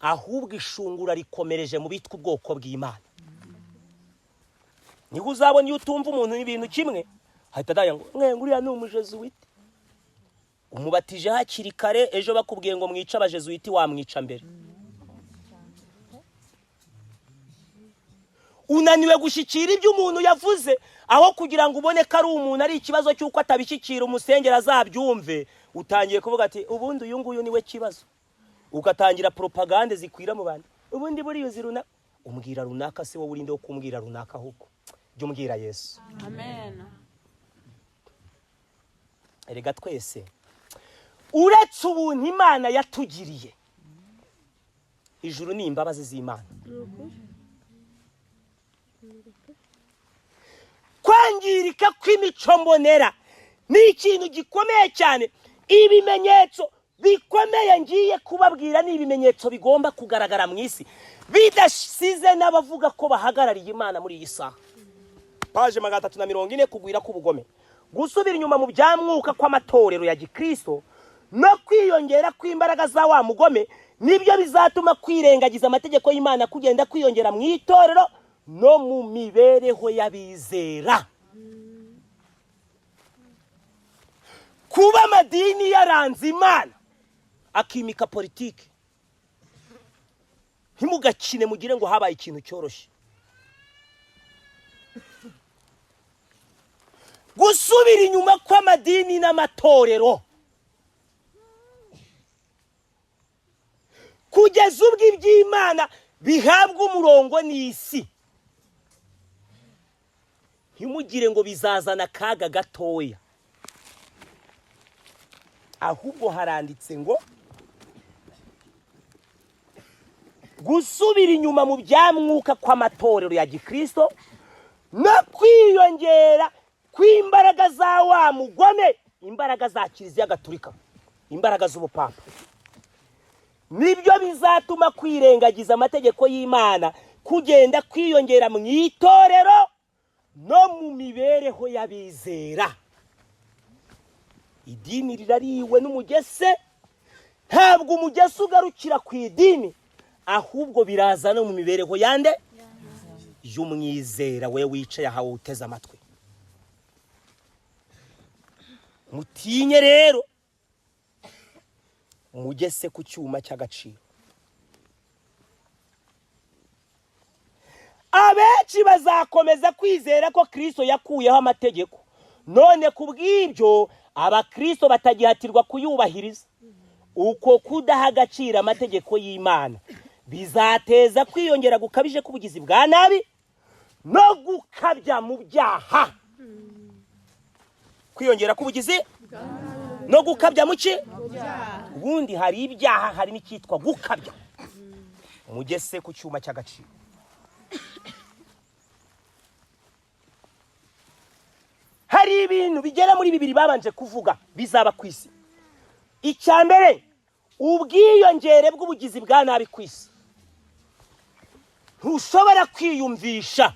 ahubwo ishungura rikomereje mu bitwa ubwoko bw'Imana. Niho uzabona iyo utumva umuntu ibintu kimwe ahita adaya ngo mwe nguriya ni umujezuwiti. Umubatije hakiri kare, ejo bakubwiye ngo mwice abajezuwiti wamwica mbere. Unaniwe gushyikira ibyo umuntu yavuze, aho kugira ngo ubone ko ari umuntu ari ikibazo cy'uko atabishyikira umusengera azabyumve, utangiye kuvuga ati ubundi uyu nguyu niwe kibazo. Ugatangira propagande zikwira mu bantu, ubundi buriya uzi runaka, umbwira runaka, se wowe urinde wo kumbwira runaka, ahubwo jya umbwira Yesu. Amen. Erega twese uretse ubuntu Imana yatugiriye, ijuru ni imbabazi z'Imana. Kwangirika kw'imico mbonera ni ikintu gikomeye cyane. Ibimenyetso bikomeye ngiye kubabwira ni ibimenyetso bigomba kugaragara mu isi, bidasize n'abavuga ko bahagarariye Imana muri iyi saha. Paje 340, kugwira k'ubugome, gusubira inyuma mu bya mwuka kw'amatorero ya Gikristo no kwiyongera kw'imbaraga za wa mugome, nibyo bizatuma kwirengagiza amategeko y'Imana kugenda kwiyongera mu itorero no mu mibereho y'abizera. Kuba amadini yaranze Imana akimika politiki, ntimugakine mugire ngo habaye ikintu cyoroshye. Gusubira inyuma kw'amadini n'amatorero kugeza ubwo iby'Imana bihabwa umurongo n'isi, ntimugire ngo bizazana akaga gatoya, ahubwo haranditse ngo gusubira inyuma mu bya mwuka kw'amatorero ya Gikristo No kwiyongera kw'imbaraga za wa mugome, imbaraga za Kiliziya Gatulika, imbaraga z'ubupapa, nibyo bizatuma kwirengagiza amategeko y'Imana kugenda kwiyongera mu itorero no mu mibereho y'abizera. Idini rirariwe n'umugese. Ntabwo umugese ugarukira ku idini, ahubwo biraza no mu mibereho yande y'umwizera. We wicaye aha, uteze amatwi, mutinye rero mugese ku cyuma cy'agaciro. Abenshi bazakomeza kwizera ko Kristo yakuyeho amategeko, none ku bw'ibyo abakristo batagihatirwa kuyubahiriza. Uko kudaha agaciro amategeko y'Imana bizateza kwiyongera gukabije k'ubugizi bwa nabi no gukabya mu byaha. Kwiyongera k'ubugizi no gukabya mu ki? Ubundi hari ibyaha, hari n'icyitwa gukabya. Mugese ku cyuma cy'agaciro. Hari ibintu bigera muri bibiri babanje kuvuga bizaba ku isi. Icya mbere, ubwiyongere bw'ubugizi bwa nabi ku isi. Ntushobora kwiyumvisha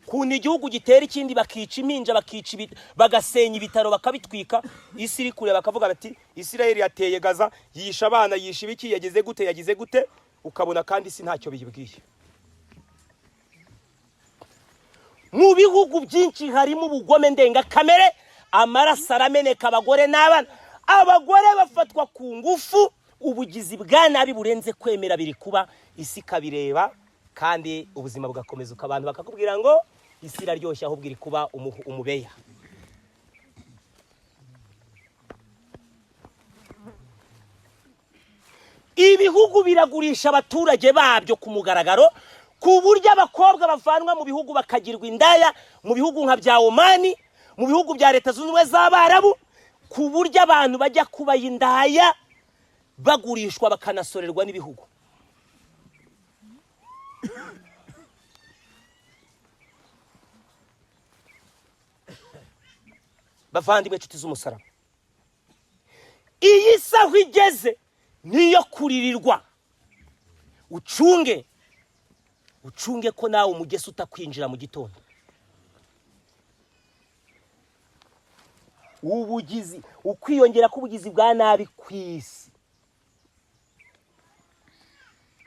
kuntu igihugu gitera ikindi, bakica impinja, bakica, bagasenya ibitaro, bakabitwika, isi iri kureba. Bakavuga bati: "Isirayeli yateye Gaza, yisha abana, yisha ibiki, yagize gute, yagize gute?" Ukabona kandi isi ntacyo biyibwiye. Mu bihugu byinshi harimo ubugome ndengakamere, amaraso arameneka, abagore n'abana, abagore bafatwa ku ngufu, ubugizi bwa nabi burenze kwemera biri kuba, isi ikabireba kandi ubuzima bugakomeza. Abantu bakakubwira ngo isi iraryoshye, ahubwo iri kuba umubeya. Ibihugu biragurisha abaturage babyo ku mugaragaro, ku buryo abakobwa bavanwa mu bihugu bakagirwa indaya mu bihugu nka bya Omani, mu bihugu bya Leta Zunze Ubumwe z'Abarabu, ku buryo abantu bajya kuba indaya bagurishwa, bakanasorerwa n'ibihugu. Bavandimwe, inshuti z'umusaraba, iyi saha igeze niyo kuririrwa. Ucunge, ucunge ko nawe umugesi utakwinjira mu gitondo. Ubugizi, ukwiyongera k'ubugizi bwa nabi ku isi,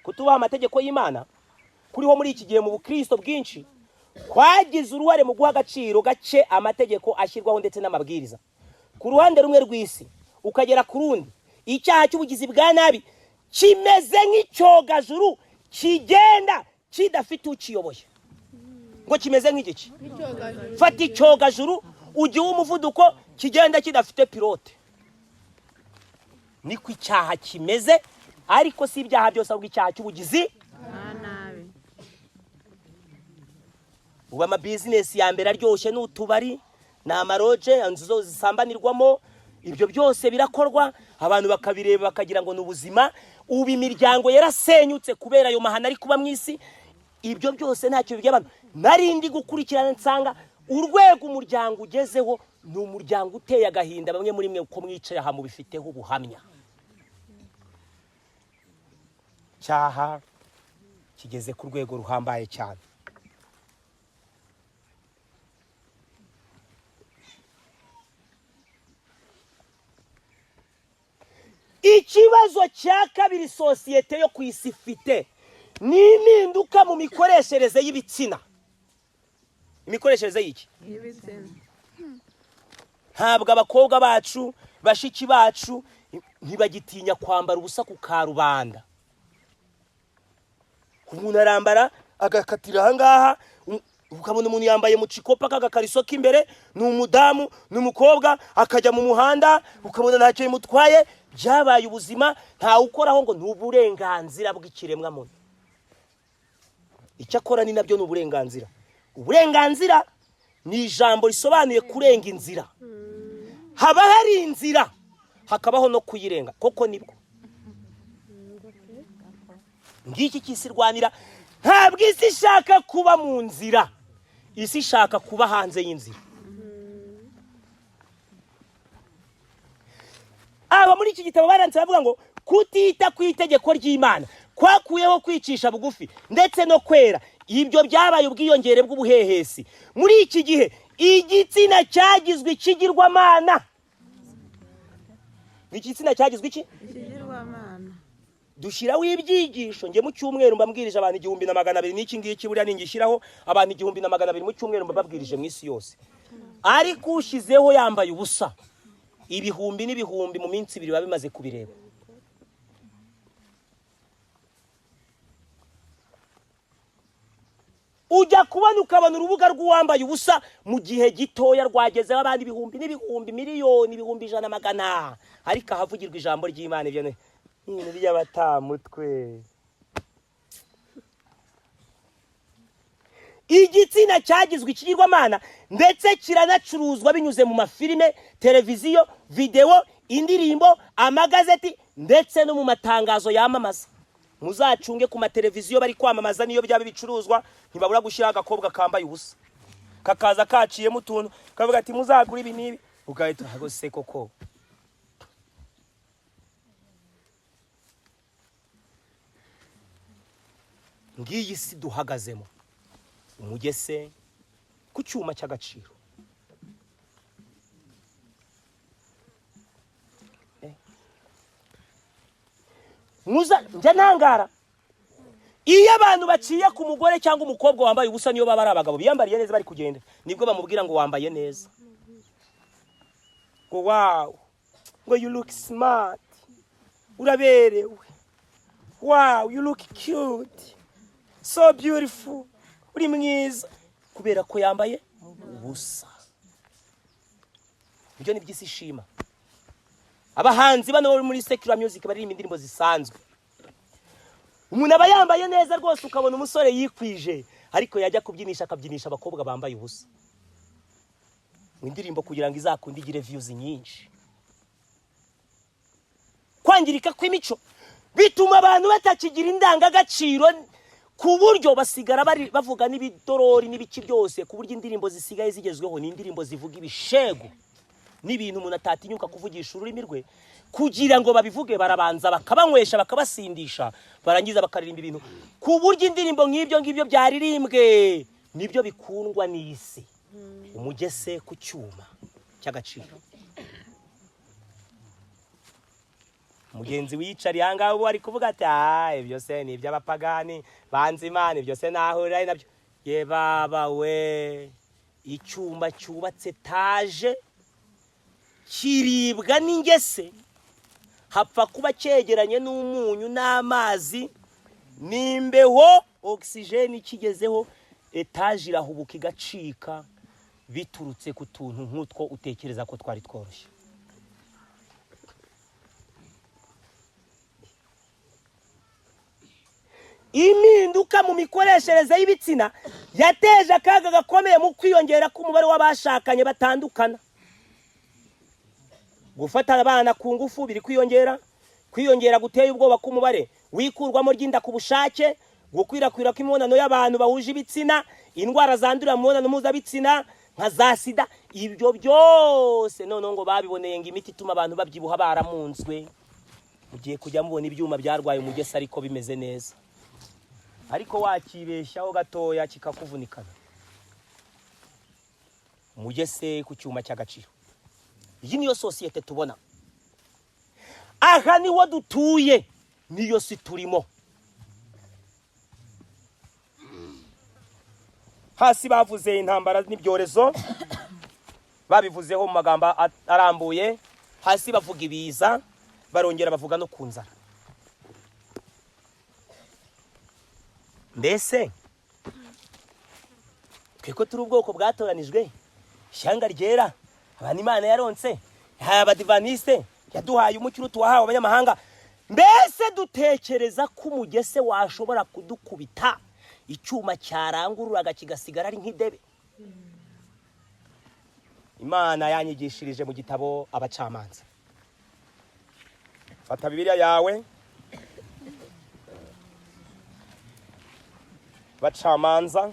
kutubaha amategeko y'Imana kuriho muri iki gihe mu bukristo bwinshi kwagize uruhare mu guha agaciro gake amategeko ashyirwaho ndetse n'amabwiriza. Ku ruhande rumwe rw'isi ukagera ku rundi, icyaha cy'ubugizi bwa nabi kimeze nk'icyogajuru kigenda kidafite ukiyoboye. Ngo kimeze nk'igiki? Fata icyogajuru ugihe umuvuduko, kigenda kidafite pilote, niko icyaha kimeze. Ariko si ibyaha byose, ahubwo icyaha cy'ubugizi. Ubu amabizinesi ya mbere aryoshye ni utubari, ni amaroje, inzu zo zisambanirwamo. Ibyo byose birakorwa, abantu bakabireba bakagira ngo ni ubuzima. Ubu imiryango yarasenyutse kubera ayo mahano ari kuba mu isi. Ibyo byose ntacyo bibwiye abantu. Narindi gukurikirana nsanga urwego umuryango ugezeho ni umuryango uteye agahinda. Bamwe muri mwe uko mwicaye aha mubifiteho ubuhamya. Cyaha kigeze ku rwego ruhambaye cyane. Ikibazo cya kabiri sosiyete yo ku isi ifite ni impinduka mu mikoreshereze y'ibitsina. Imikoreshereze y'iki? Ntabwo abakobwa bacu, bashiki bacu, ntibagitinya kwambara ubusa ku karubanda. Umuntu arambara agakatira ahangaha, ukabona umuntu yambaye mu cikopa k'agakariso k'imbere, ni umudamu, ni umukobwa, akajya mu muhanda ukabona ntacyo bimutwaye. Byabaye ubuzima, ntawe ukoraho ngo ni uburenganzira bw'ikiremwamuntu. Icyo akora ni nabyo ni uburenganzira. Uburenganzira ni ijambo risobanuye kurenga inzira. Haba hari inzira, hakabaho no kuyirenga. Koko nibwo ngiki cy'isi irwanira. Ntabwo isi ishaka kuba mu nzira, isi ishaka kuba hanze y'inzira. Aba muri iki gitabo baranditse bavuga ngo kutita ku itegeko ry'Imana kwakuyeho kwicisha bugufi ndetse no kwera. Ibyo byabaye ubwiyongere bw'ubuhehesi. Muri iki gihe igitsina cyagizwe ikigirwamana. Igitsina cyagizwe iki? Ikigirwamana. Dushyiraho ibyigisho. Njye mu cyumweru mbabwirije abantu 1200, n'iki ngiki buriya ningishyiraho abantu 1200 mu cyumweru mbabwirije mu isi yose. Ariko ushyizeho yambaye ubusa, ibihumbi n'ibihumbi mu minsi ibiri biba bimaze kubireba. Ujya kubona ukabona urubuga rw'uwambaye ubusa mu gihe gitoya rwagezeho abandi ibihumbi n'ibihumbi, miliyoni, 100,000, 100. Ariko ahavugirwa ijambo ry'Imana ibyo ni ibintu by'abatamutwe. Igitsina cyagizwe ikigirwamana ndetse kiranacuruzwa binyuze mu mafilime, televiziyo, videwo, indirimbo, amagazeti ndetse no mu matangazo yamamaza. Muzacunge ku mateleviziyo bari kwamamaza, niyo byaba ibicuruzwa ntibabura gushyiraho agakobwa kambaye ubusa, kakaza kaciyemo utuntu, kavuga ati muzagura ibi n'ibi, ugahita se koko. Ngiyi si duhagazemo, umugese ku cyuma cy'agaciro. Njya ntangara iyo abantu baciye ku mugore cyangwa umukobwa wambaye ubusa, niyo baba ari abagabo biyambariye neza bari kugenda, nibwo bamubwira ngo wambaye neza, ngo wow, ngo you look smart, uraberewe, wow, you look cute, so beautiful, uri mwiza, kubera ko yambaye ubusa. Ibyo ni by'isi ishima. Abahanzi bano bari muri secular music baririmba indirimbo zisanzwe, umuntu aba yambaye neza rwose, ukabona umusore yikwije, ariko yajya kubyinisha akabyinisha abakobwa bambaye ubusa mu indirimbo kugira ngo izakunde igire views nyinshi. Kwangirika kw'imico bituma abantu batakigira indangagaciro, ku buryo basigara bavuga n'ibidorori n'ibiki byose, ku buryo indirimbo zisigaye zigezweho ni indirimbo zivuga ibishego n'ibintu umuntu atatinyuka kuvugisha ururimi rwe. Kugira ngo babivuge barabanza bakabanywesha, bakabasindisha, barangiza bakaririmba ibintu, ku buryo indirimbo nk'ibyo ngibyo byaririmbwe nibyo bikundwa n'isi. Umugese ku cyuma cy'agaciro. Mugenzi wiyicariye aha ngaha ubu ari kuvuga ati ibyo se ni iby'abapagani banze Imana, ibyo se nahurira nabyo. Ye baba we, icyuma cyubatse taje kiribwa n'ingese, hapfa kuba cyegeranye n'umunyu n'amazi n'imbeho, ogisijeni ikigezeho, etaje irahubuka igacika, biturutse ku tuntu nk'utwo utekereza ko twari tworoshye. Impinduka mu mikoreshereze y'ibitsina yateje akaga gakomeye mu kwiyongera k'umubare w'abashakanye batandukana. Gufata abana ku ngufu biri kwiyongera, kwiyongera guteye ubwoba k'umubare w'ikurwamo ry'inda ku bushake, gukwirakwira kw'imibonano y'abantu bahuje ibitsina, indwara zandurira mu mibonano mpuzabitsina nka za sida, ibyo byose noneho ngo babiboneye ngo imiti ituma abantu babyibuha baramunzwe. Mugiye kujya mubona ibyuma byarwaye umugese ariko bimeze neza, ariko wakibeshyaho gatoya kikakuvunikana. Umugese ku cyuma cy'agaciro. Iyi niyo sosiyete tubona, aha niho dutuye, niyo si turimo. Hasi bavuze intambara n'ibyorezo, babivuzeho mu magambo arambuye. Hasi bavuga ibiza, barongera bavuga no ku nzara. Mbese twe ko turi ubwoko bwatoranijwe, ishyanga ryera, abantu Imana yaronse, yahaye abadivaniste, yaduhaye umucyo uruta uwahawe abanyamahanga, mbese dutekereza ko umugese washobora kudukubita icyuma cyarangururaga kigasigara ari nk'idebe? Imana yanyigishirije mu gitabo Abacamanza. Fata Bibiliya yawe. Bacamanza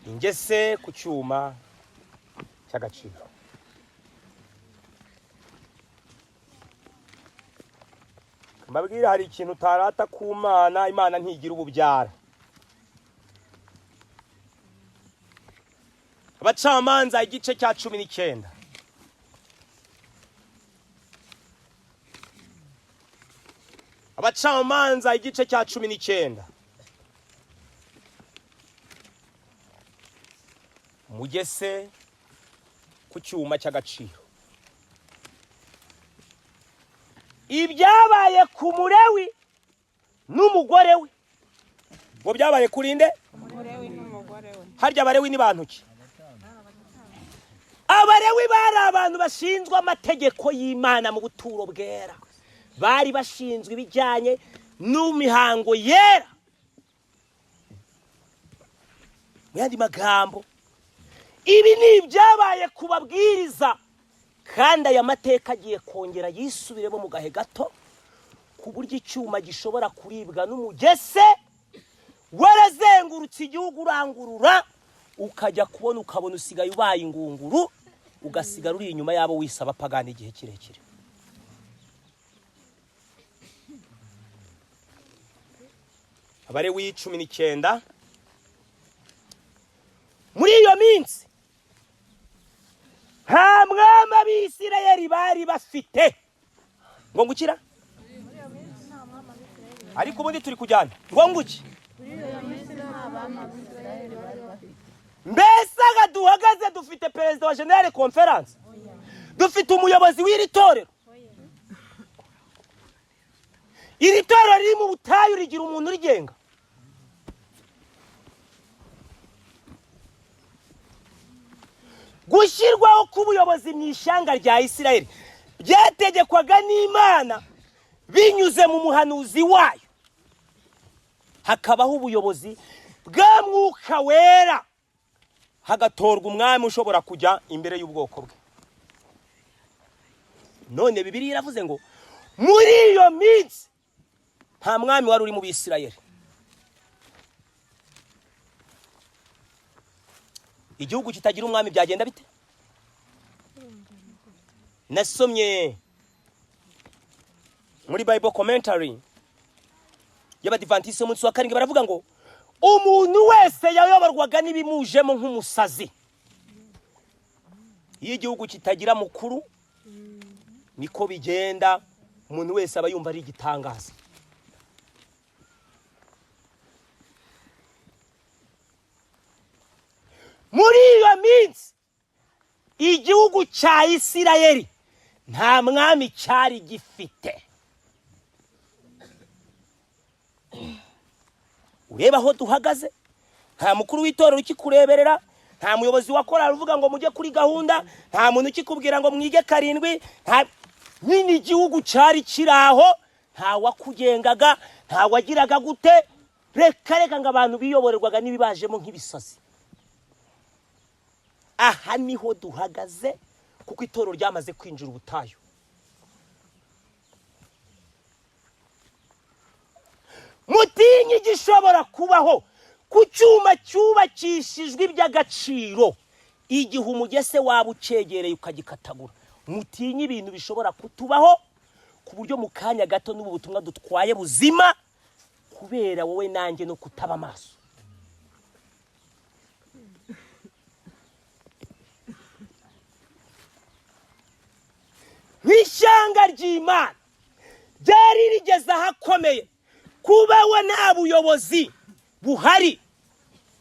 ingese ku cyuma cy'agaciro. Mbabwira, hari ikintu utarata ku Mana. Imana ntigira ububyara. Abacamanza igice cya 19. Abacamanza igice cya 19. Mugese ku cyuma cy'agaciro. Ibyabaye ku Murewi n'umugore we ngo byabaye kuri nde? Umurewi n'umugore we. Harya Abarewi ni bantu ki? Abarewi bari abantu bashinzwe amategeko y'Imana mu buturo bwera, bari bashinzwe ibijyanye n'imihango yera. Mu yandi magambo, ibi ni ibyabaye ku babwiriza, kandi aya mateka agiye kongera yisubiremo mu gahe gato, ku buryo icyuma gishobora kuribwa n'umugese warazengurutse igihugu urangurura, ukajya kubona ukabona usigaye ubaye ingunguru, ugasigara uri inyuma y'abo wisaba pagani igihe kirekire. Abalewi 19. Muri iyo minsi nta mwami Abisirayeli bari bafite. Ngo ngukira, ariko ubundi turi kujyana ngo nguki. Mbese aha duhagaze dufite perezida wa General Conference, dufite umuyobozi w'iri torero. Iri torero riri mu butayu rigira umuntu urigenga. Gushyirwaho k'ubuyobozi mu ishyanga rya Isirayeli byategekwaga n'Imana binyuze mu muhanuzi wayo, hakabaho ubuyobozi bwa Mwuka Wera, hagatorwa umwami ushobora kujya imbere y'ubwoko bwe. None Bibiliya iravuze ngo muri iyo minsi nta mwami wari uri mu Bisirayeli. Igihugu kitagira umwami byagenda bite? Nasomye muri Bible commentary y'Abadivantisi umunsi wa karindwi, baravuga ngo umuntu wese yayoborwaga n'ibimujemo nk'umusazi. Iyo igihugu kitagira mukuru niko bigenda, umuntu wese aba yumva ari igitangaza. Muri iyo minsi igihugu cya Isirayeli nta mwami cyari gifite. Ureba aho duhagaze, nta mukuru w'itorero ukikureberera, nta muyobozi wa korali uvuga ngo mujye kuri gahunda, nta muntu ukikubwira ngo mwige karindwi, nta nyine igihugu cyari kiri aho, nta wakugengaga, nta wagiraga gute. Reka reka ngo abantu biyoborerwaga n'ibibajemo nk'ibisazi. Aha niho duhagaze, kuko itorero ryamaze kwinjira ubutayu. Mutinye igishobora kubaho ku cyuma cyubakishijwe iby'agaciro, igihe umugese waba ucegereye ukagikatagura. Mutinye ibintu bishobora kutubaho, ku buryo mu kanya gato n'ubu butumwa dutwaye buzima, kubera wowe nanjye no kutaba amaso. Nk'ishyanga ry'Imana ryari rigeze ahakomeye, kubaho nta buyobozi buhari.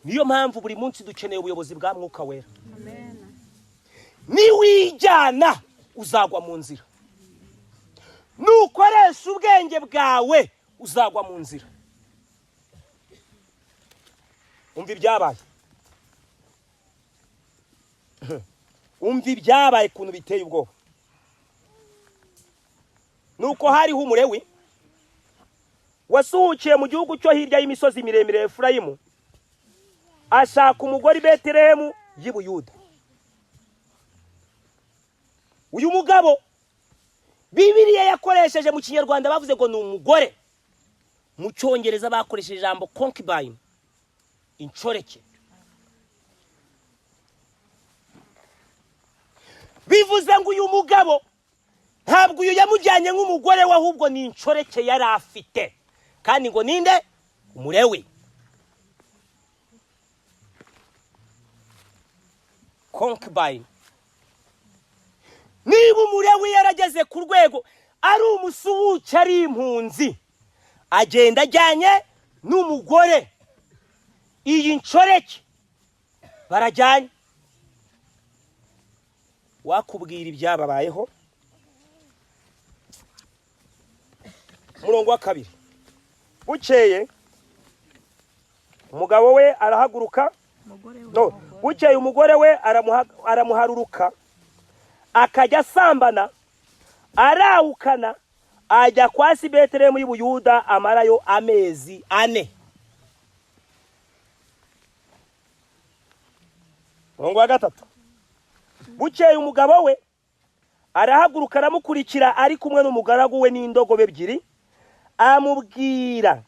Niyo mpamvu buri munsi dukeneye ubuyobozi bwa Mwuka Wera. Niwijyana uzagwa mu nzira, nukoresha ubwenge bwawe uzagwa mu nzira. Umva ibyabaye, umva ibyabaye ukuntu biteye ubwoba. Nuko hariho Umulewi wasuhukiye mu gihugu cyo hirya y'imisozi miremire ya Efurayimu, ashaka umugore i Betelehemu y'i Buyuda. Uyu mugabo Bibiliya yakoresheje mu Kinyarwanda bavuze ngo ni umugore, mu Cyongereza bakoresheje ijambo concubine, inshoreke. Bivuze ngo uyu mugabo ntabwo uyu yamujyanye nk'umugore we, ahubwo ni inshoreke yari afite. Kandi ngo ninde? Umulewi. Concubine. Niba Umulewi yarageze ku rwego ari umusuhuke, ari impunzi, agenda ajyanye n'umugore, iyi nshoreke barajyanye, wakubwira ibyababayeho. Umurongo wa 2. Bukeye umugabo we arahaguruka, no, bukeye umugore we aramuharuruka, akajya asambana, arawukana, ajya kwa si Betelehemu y'i Buyuda, amarayo amezi 4. Umurongo wa 3. Bukeye umugabo we arahaguruka aramukurikira, ari kumwe n'umugaragu we n'indogobe 2, amubwira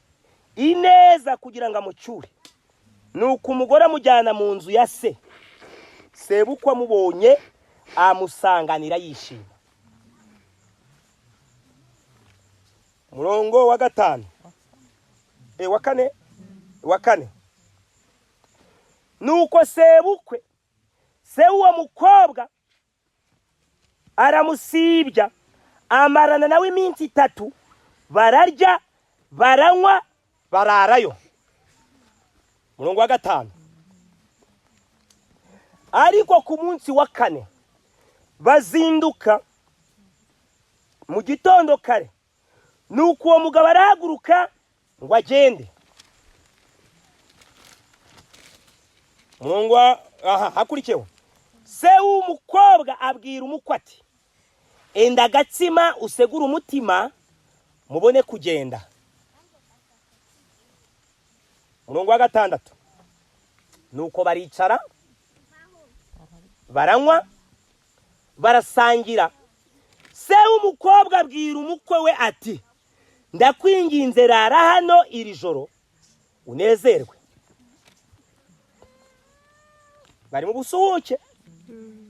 ineza kugira ngo amucyure. Nuko umugore amujyana mu nzu ya se. Sebukwe amubonye amusanganira yishima. Umurongo wa 5. Wa 4. Wa 4. Nuko sebukwe se w'uwo mukobwa aramusibya, amarana nawe iminsi 3, bararya, baranywa, bararayo. Umurongo wa 5. Ariko ku munsi wa 4 bazinduka mu gitondo kare, nuko uwo mugabo arahaguruka ngo agende. Umurongo wa aha hakurikiyeho, se w'umukobwa abwira umukwe ati: enda agatsima usegure umutima mubone kugenda. Umurongo wa 6. Nuko baricara, baranywa, barasangira. Se w'umukobwa abwira umukwe we ati: ndakwinginze rara hano iri joro unezerwe. Bari mu busuhuke,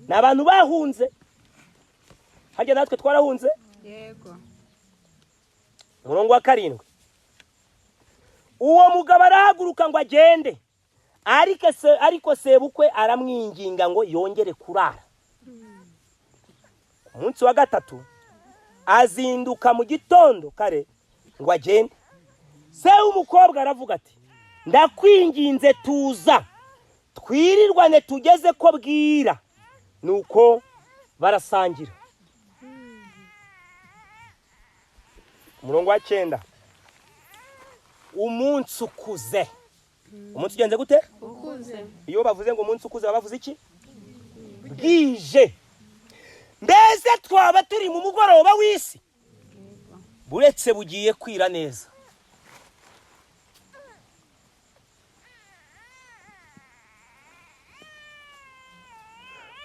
ni abantu bahunze. Harya natwe twarahunze? Yego. Umurongo wa 7. Uwo mugabo arahaguruka ngo agende, ariko sebukwe aramwinginga ngo yongere kurara. Ku munsi wa 3 azinduka mu gitondo kare ngo agende. Se w'umukobwa aravuga ati: ndakwinginze tuza twirirwane tugeze ko bwira. Nuko barasangira. Umurongo wa 9. Umunsi ukuze. Umunsi ugenze gute? Ukuze. Iyo bavuze ngo umunsi ukuze bavuze iki? Bwije. Mbese twaba turi mu mugoroba w'isi, buretse bugiye kwira neza.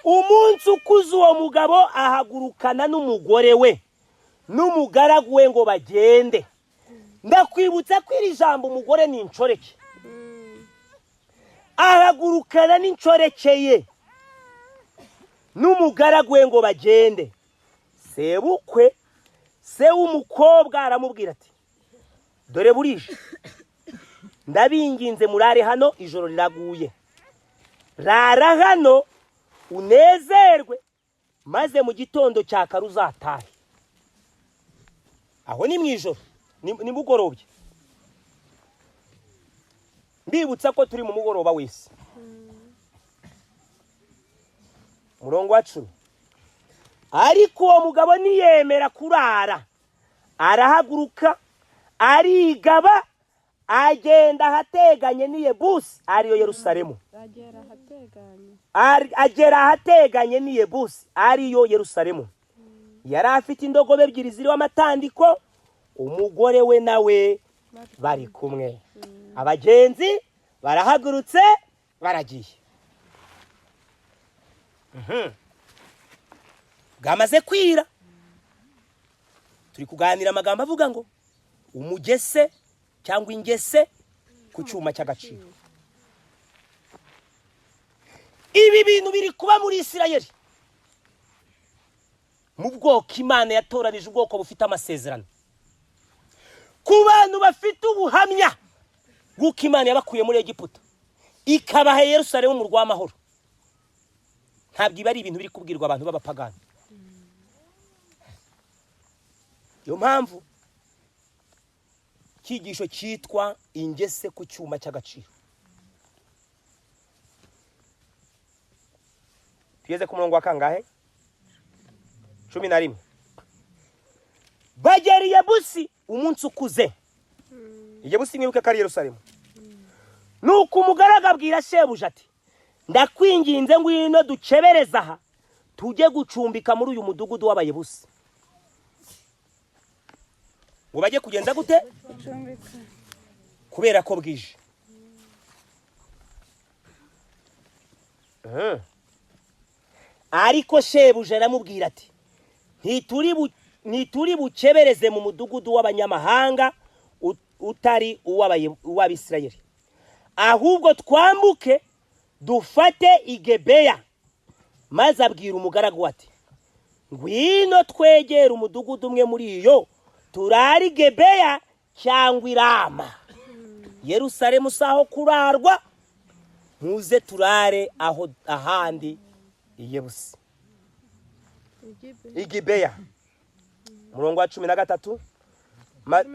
Umunsi ukuze uwo mugabo ahagurukana n'umugore we n'umugaragu we ngo bagende. Ndakwibutsa ko iri jambo umugore ni inshoreke. Ahagurukana n'inshoreke ye n'umugaragu we ngo bagende. Sebukwe se w'umukobwa aramubwira ati: dore burije, ndabinginze murare hano, ijoro riraguye, rara hano unezerwe, maze mu gitondo cya kare uzatahe. Aho ni mu ijoro, ni mugorobye. Mbibutsa ko turi mu mugoroba w'isi. Umurongo wa 10. Ariko uwo mugabo ntiyemera kurara, arahaguruka arigaba, agenda ahateganye n'i Yebusi, ariyo Yerusalemu. Agera ahateganye n'i Yebusi, ariyo Yerusalemu. Yari afite indogobe 2 ziriho amatandiko, umugore we nawe bari kumwe. Abagenzi barahagurutse baragiye. Bwamaze kwira. Turi kuganira amagambo avuga ngo umugese cyangwa ingese ku cyuma cy'agaciro. Ibi bintu biri kuba muri Isirayeli, mu bwoko Imana yatoranije, ubwoko bufite amasezerano, ku bantu bafite ubuhamya bw'uko Imana yabakuye muri Egiputa ikabaha Yerusalemu mu rw'amahoro. Ntabwo ibi ari ibintu biri kubwirwa abantu b'abapagani. Niyo mpamvu icyigisho cyitwa ingese ku cyuma cy'agaciro. Tugeze ku murongo wa kangahe? 11. Bagera i Yebusi umunsi ukuze. Yebusi mwibuke ko ari Yerusalemu. Nuko umugaragu abwira shebuja ati: "Ndakwinginze, ngwino dukebereze aha, tujye gucumbika muri uyu mudugudu w'Abayebusi." Ngo bajye kugenza gute? Gucumbika. Kubera ko bwije. Ariko shebuja aramubwira ati: "Ntituri bukebereze mu mudugudu w'abanyamahanga utari uw'Abisirayeli, ahubwo twambuke dufate i Gebeya." Maze abwira umugaragu ati: "Ngwino twegere umudugudu umwe muri iyo, turare i Gebeya cyangwa i Rama. Yerusalemu si aho kurarwa, muze turare aho ahandi i Yebusi, i Gibeya." Umurongo wa 13,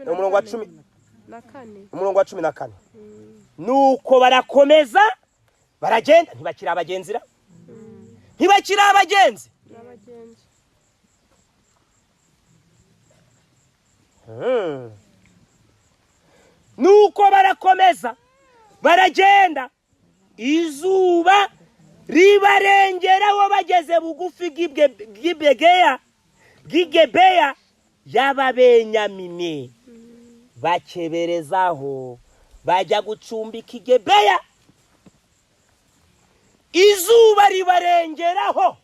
umurongo wa 10 Na kane. Umurongo wa 14. Nuko barakomeza baragenda, ntibakiri abagenzira, ntibakiri abagenzi. N'abagenzi. Nuko barakomeza baragenda, izuba ribarengeraho, bageze bugufi bw'i Gibeya y'Ababenyamini, bakeberezaho bajya gucumbika i Gebeya. Izuba ribarengeraho.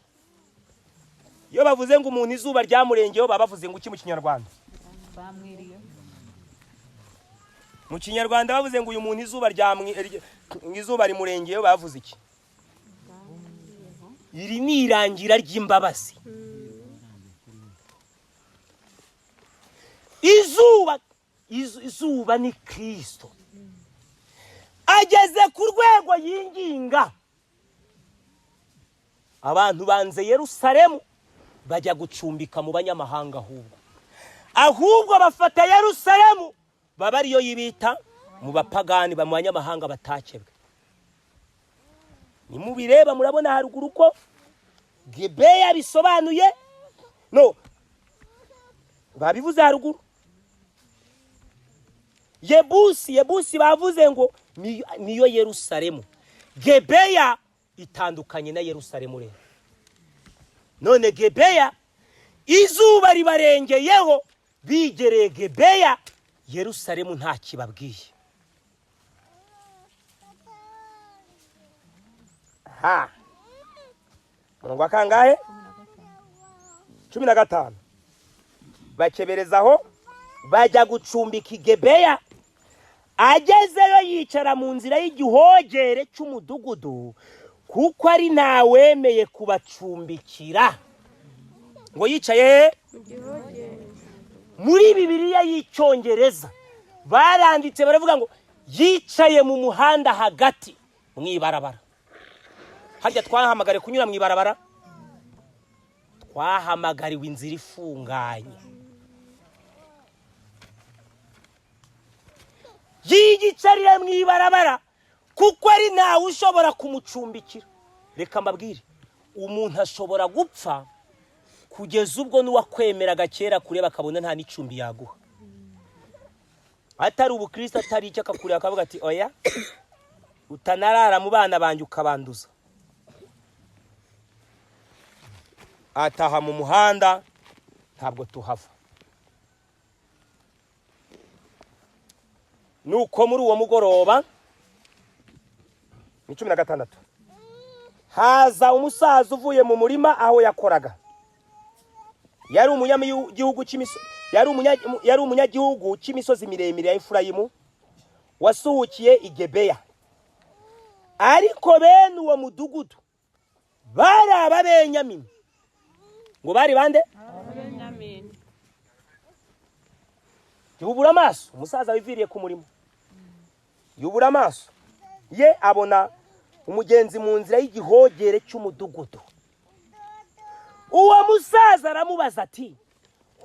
Iyo bavuze ngo umuntu izuba ryamurengeyeho, baba bavuze ngo iki mu Kinyarwanda? Mu Kinyarwanda bavuze ngo uyu muntu izuba rimurengeyeho, bavuze iki? Iri ni irangira ry'imbabazi. Izuba ni Kirisito. Ageze ku rwego yinginga abantu banze Yerusalemu bajya gucumbika mu banyamahanga, ahubwo bafata Yerusalemu baba ariyo yibita mu bapagani, mu banyamahanga batakebwe. Nimubireba murabona haruguru ko Gibeya bisobanuye, no babivuze haruguru. Yebusi bavuze ngo niyo Yerusalemu. Gebeya itandukanye na Yerusalemu rero. None Gebeya izuba ribarengeyeho, bigereye Gebeya, Yerusalemu nta kibabwiye. Ha, umurongo wa kangahe? 15. Bakeberezaho bajya gucumbika i Gebeya. Agezeyo yicara mu nzira y'igihogere cy'umudugudu, kuko ari ntawemeye kubacumbikira. Ngo yicaye he? Mu gihogere. Muri Bibiliya y'Icyongereza baranditse baravuga ngo yicaye mu muhanda hagati mu ibarabara. Harya twahamagariwe kunyura mu ibarabara? Twahamagariwe inzira ifunganye. Yiyicarira mu ibarabara kuko ari ntawe ushobora kumucumbikira. Reka mbabwire, umuntu ashobora gupfa kugeza ubwo n'uwakwemeraga kera kureba akabona nta n'icumbi yaguha, atari ubukristo, atari icyo, akakureba akavuga ati: "Oya, utanarara mu bana banjye ukabanduza." Ataha mu muhanda ntabwo tuhava. Nuko muri uwo mugoroba, ni 16, haza umusaza uvuye mu murima aho yakoraga. Yari umunyagihugu cy'imisozi, yari umunyagihugu cy'imisozi miremire ya Efurayimu, wasuhukiye i Gibeya. Ariko bene uwo mudugudu bari Ababenyamini. Ngo bari bande? Ababenyamini. Yubura amaso, umusaza wiviriye ku murimo yubura amaso ye, abona umugenzi mu nzira y'igihogere cy'umudugudu. Uwo musaza aramubaza ati: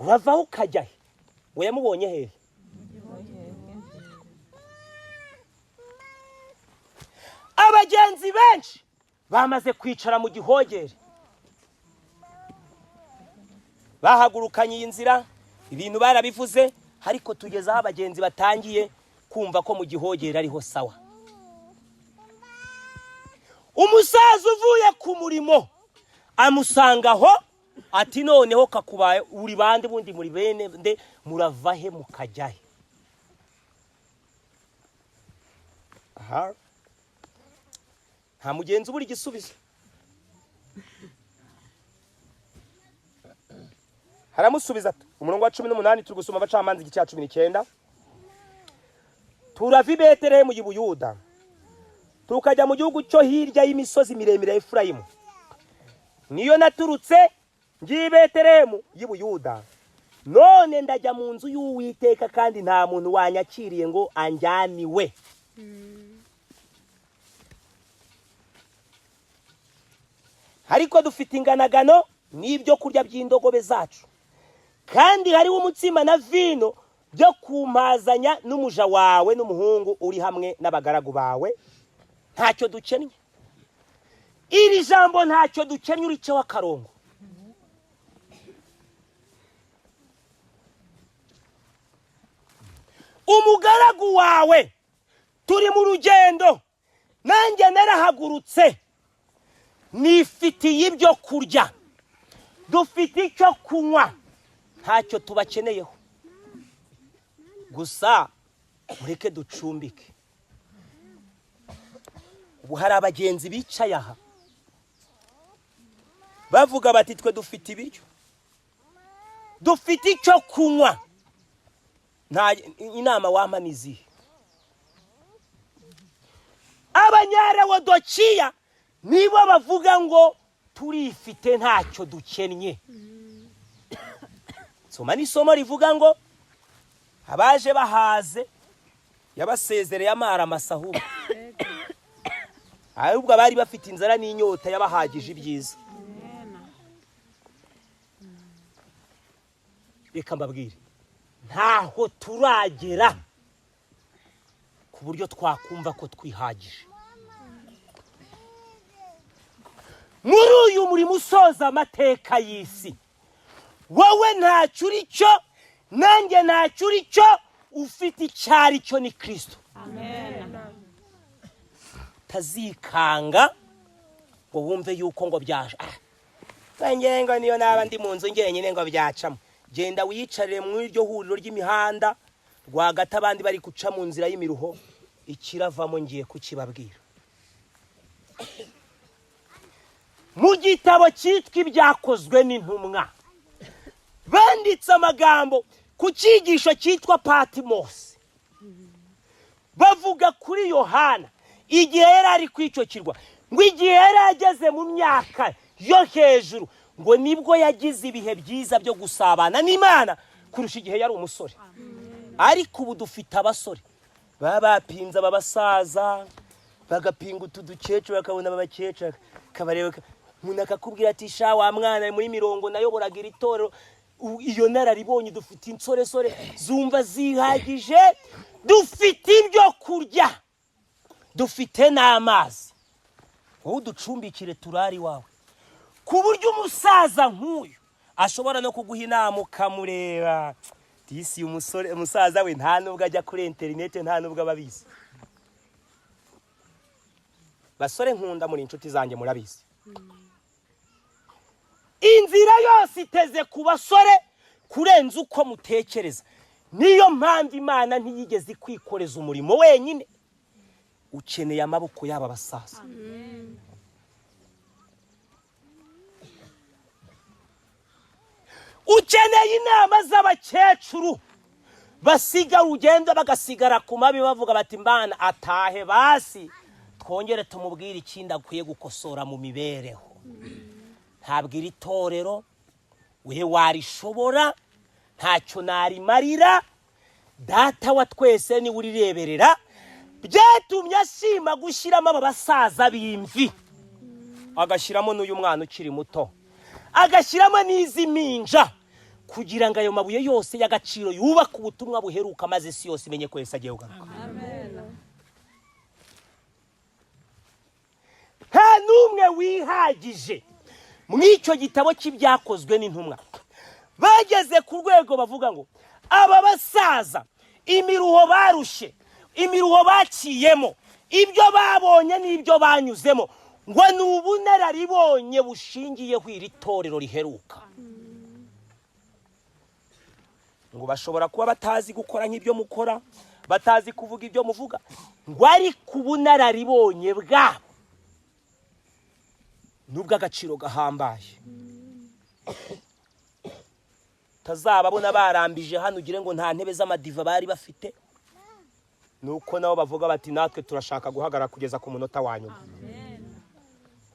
"Uravaho ukajya he?" Ngo yamubonye hehe? Abagenzi benshi bamaze kwicara mu gihogere, bahagurukanye iyi nzira, ibintu barabivuze, ariko tugeze aho abagenzi batangiye kumva ko mu gihogere ariho sawa. Umusaza uvuye ku murimo amusanga aho, ati: "Noneho kakubaye, uri bande bundi? Muri bene nde? Murava he mukajya he?" Aha nta mugenzi ubura igisubizo. Haramusubiza ati, umurongo wa 18, turi gusoma Abacamanza igice cya 19: "Turava i Betelehemu y'i Buyuda, tukajya mu gihugu cyo hirya y'imisozi miremire ya Efurayimu. Niyo naturutse ngiye i Betelehemu y'i Buyuda. None ndajya mu nzu y'Uwiteka, kandi nta muntu wanyakiriye ngo anjyane iwe." "Ariko dufite inganagano n'ibyo kurya by'indogobe zacu, kandi hariho umutsima na vino byo kumpazanya n'umuja wawe n'umuhungu uri hamwe n'abagaragu bawe. Ntacyo dukennye." Iri jambo "ntacyo dukennye" uriceho akarongo. Umugaragu wawe turi mu rugendo, nanjye narahagurutse, nifitiye ibyo kurya, dufite icyo kunywa, ntacyo tubakeneyeho, gusa mureke ducumbike. Ubu hari abagenzi bicaye aha bavuga bati: "Twe dufite ibiryo, dufite icyo kunywa, nta inama wampa ni izihe?" Abanyarewodokiya nibo bavuga ngo turifite, ntacyo dukennye. Soma n'isomo rivuga ngo abaje bahaze yabasezereye amara amasa, ahubwo abari bafite inzara n'inyota yabahagije ibyiza. Reka mbabwire, ntaho turagera ku buryo twakumva ko twihagije muri uyu murimo usoza amateka y'isi. Wowe ntacyo uri cyo, nanjye ntacyo uri cyo, ufite icyo ari cyo ni Kirisito. Utazikanga ngo wumve yuko ngo byaje, ah, ngo niyo naba ndi mu nzu njyenyine ngo byacamo. Genda wiyicarire mu iryo huriro ry'imihanda rwagati, abandi bari guca mu nzira y'imiruho. Ikiravamo ngiye kukibabwira. Mu gitabo cyitwa Ibyakozwe n'Intumwa banditse amagambo ku cyigisho cyitwa Patimosi, bavuga kuri Yohana igihe yari ari kuri icyo kirwa, ngo igihe yari ageze mu myaka yo hejuru, ngo nibwo yagize ibihe byiza byo gusabana n'Imana kurusha igihe yari umusore. Ariko ubu dufite abasore baba bapinze aba basaza, bagapinga utu dukecuru, bakabona aba bakecuru kabareba, umuntu akakubwira ati: "Sha wa mwana, muri mirongo nayoboraga iri torero." Iyo nararibonye, dufite insoresore zumva zihagije. Dufite ibyo kurya, dufite n'amazi, wowe uducumbikire turari iwawe. Ku buryo umusaza nk'uyu ashobora no kuguha inama ukamureba, disi umusore, umusaza we nta nubwo ajya kuri interineti, nta nubwo aba abizi. Basore nkunda, muri inshuti zanjye, murabizi, inzira yose iteze ku basore kurenza uko mutekereza. Niyo mpamvu Imana ntiyigeze ikwikoreza umurimo wenyine, ukeneye amaboko y'aba basaza. Ukeneye inama z'abakecuru basiga urugendo, bagasigara ku mabi, bavuga bati: "Mbana atahe basi twongere tumubwire ikindi akwiye gukosora mu mibereho." Ntabwo iri torero we warishobora, ntacyo narimarira. Data wa twese niwe urireberera. Byatumye ashima gushyiramo aba basaza b'imvi, agashyiramo n'uyu mwana ukiri muto, agashyiramo n'izi mpinja, kugira ngo ayo mabuye yose y'agaciro yubake ubutumwa buheruka, maze isi yose imenye ko Yesu agiye kugaruka. Nta n'umwe wihagije. Mu icyo gitabo cy'Ibyakozwe n'Intumwa bageze ku rwego bavuga ngo aba basaza, imiruho barushye, imiruho baciyemo, ibyo babonye n'ibyo banyuzemo, ngo ni ubunararibonye bushingiyeho iri torero riheruka. Ngo bashobora kuba batazi gukora nk'ibyo mukora, batazi kuvuga ibyo muvuga, ngo ariko ubunararibonye bwabo nubwo agaciro gahambaye. Utazababona barambije hano ugire ngo nta ntebe z'amadiva bari bafite. Nuko nabo bavuga bati: "Natwe turashaka guhagarara kugeza ku munota wa nyuma."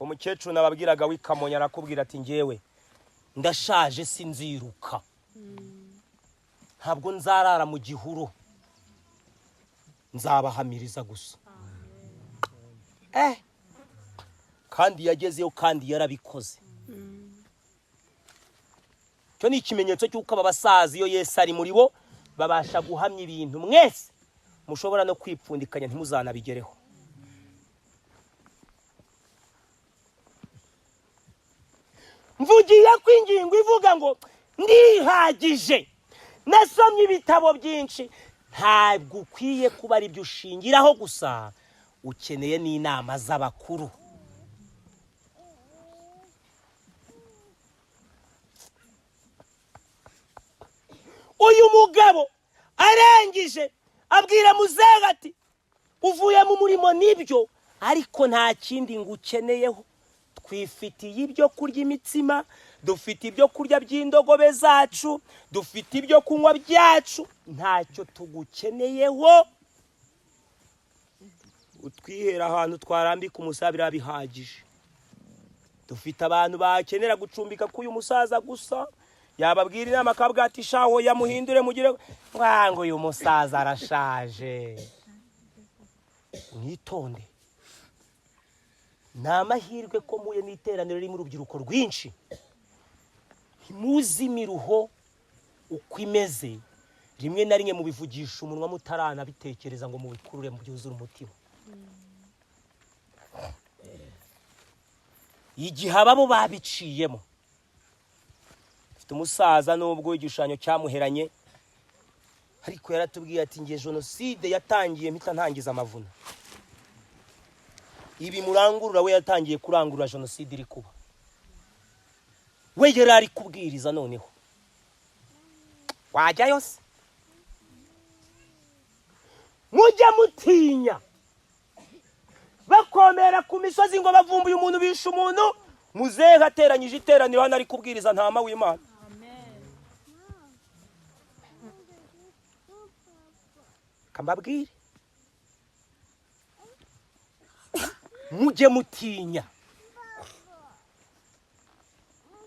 Umukecuru nababwiraga w'Ikamonyi arakubwira ati: "Ngewe ndashaje, sinziruka, ntabwo nzarara mu gihuru, nzabahamiriza gusa." Kandi yagezeyo, kandi yarabikoze. Icyo ni ikimenyetso cy'uko aba basaza, iyo Yesu ari muri bo, babasha guhamya ibintu mwese mushobora no kwipfundikanya ntimuzanabigereho. Mvugiye ko ingingo ivuga ngo ndihagije, nasomye ibitabo byinshi, ntabwo ukwiye kuba ari byo ushingiraho gusa. Ukeneye n'inama z'abakuru. Uyu mugabo arangije abwira muzehe ati: "Uvuye mu murimo nibyo, ariko nta kindi ngukeneyeho. Twifitiye ibyo kurya imitsima, dufite ibyo kurya by'indogobe zacu, dufite ibyo kunywa byacu, ntacyo tugukeneyeho. Utwihera ahantu twarambika umusaya biriya bihagije. Dufite abantu bakenera gucumbika k'uyu musaza gusa." Yababwira inama akabwira ati: "Shaho yamuhindure mugire ngo uyu musaza arashaje." Mwitonde. Ni amahirwe ko muye n'iteraniro ririmo urubyiruko rwinshi. Ntimuzi imiruho uko imeze. Rimwe na rimwe mubivugisha umunwa mutaranabitekereza ngo mubikurure byuzure umutima. Igihe ababo babiciyemo. Mfite umusaza, nubwo igishushanyo cyamuheranye, ariko yaratubwiye ati: "Ngiye jenoside yatangiye mpita ntangiza amavuna." Ibi murangurura, we yatangiye kurangurura jenoside iri kuba. We yari ari kubwiriza. Noneho wajyayo se? Mujye mutinya. Bakomera ku misozi ngo bavumbuye umuntu, bishe umuntu, muzehe ateranyije iteraniro hano ari kubwiriza ntama w'Imana. Kambabwire, mujye mutinya.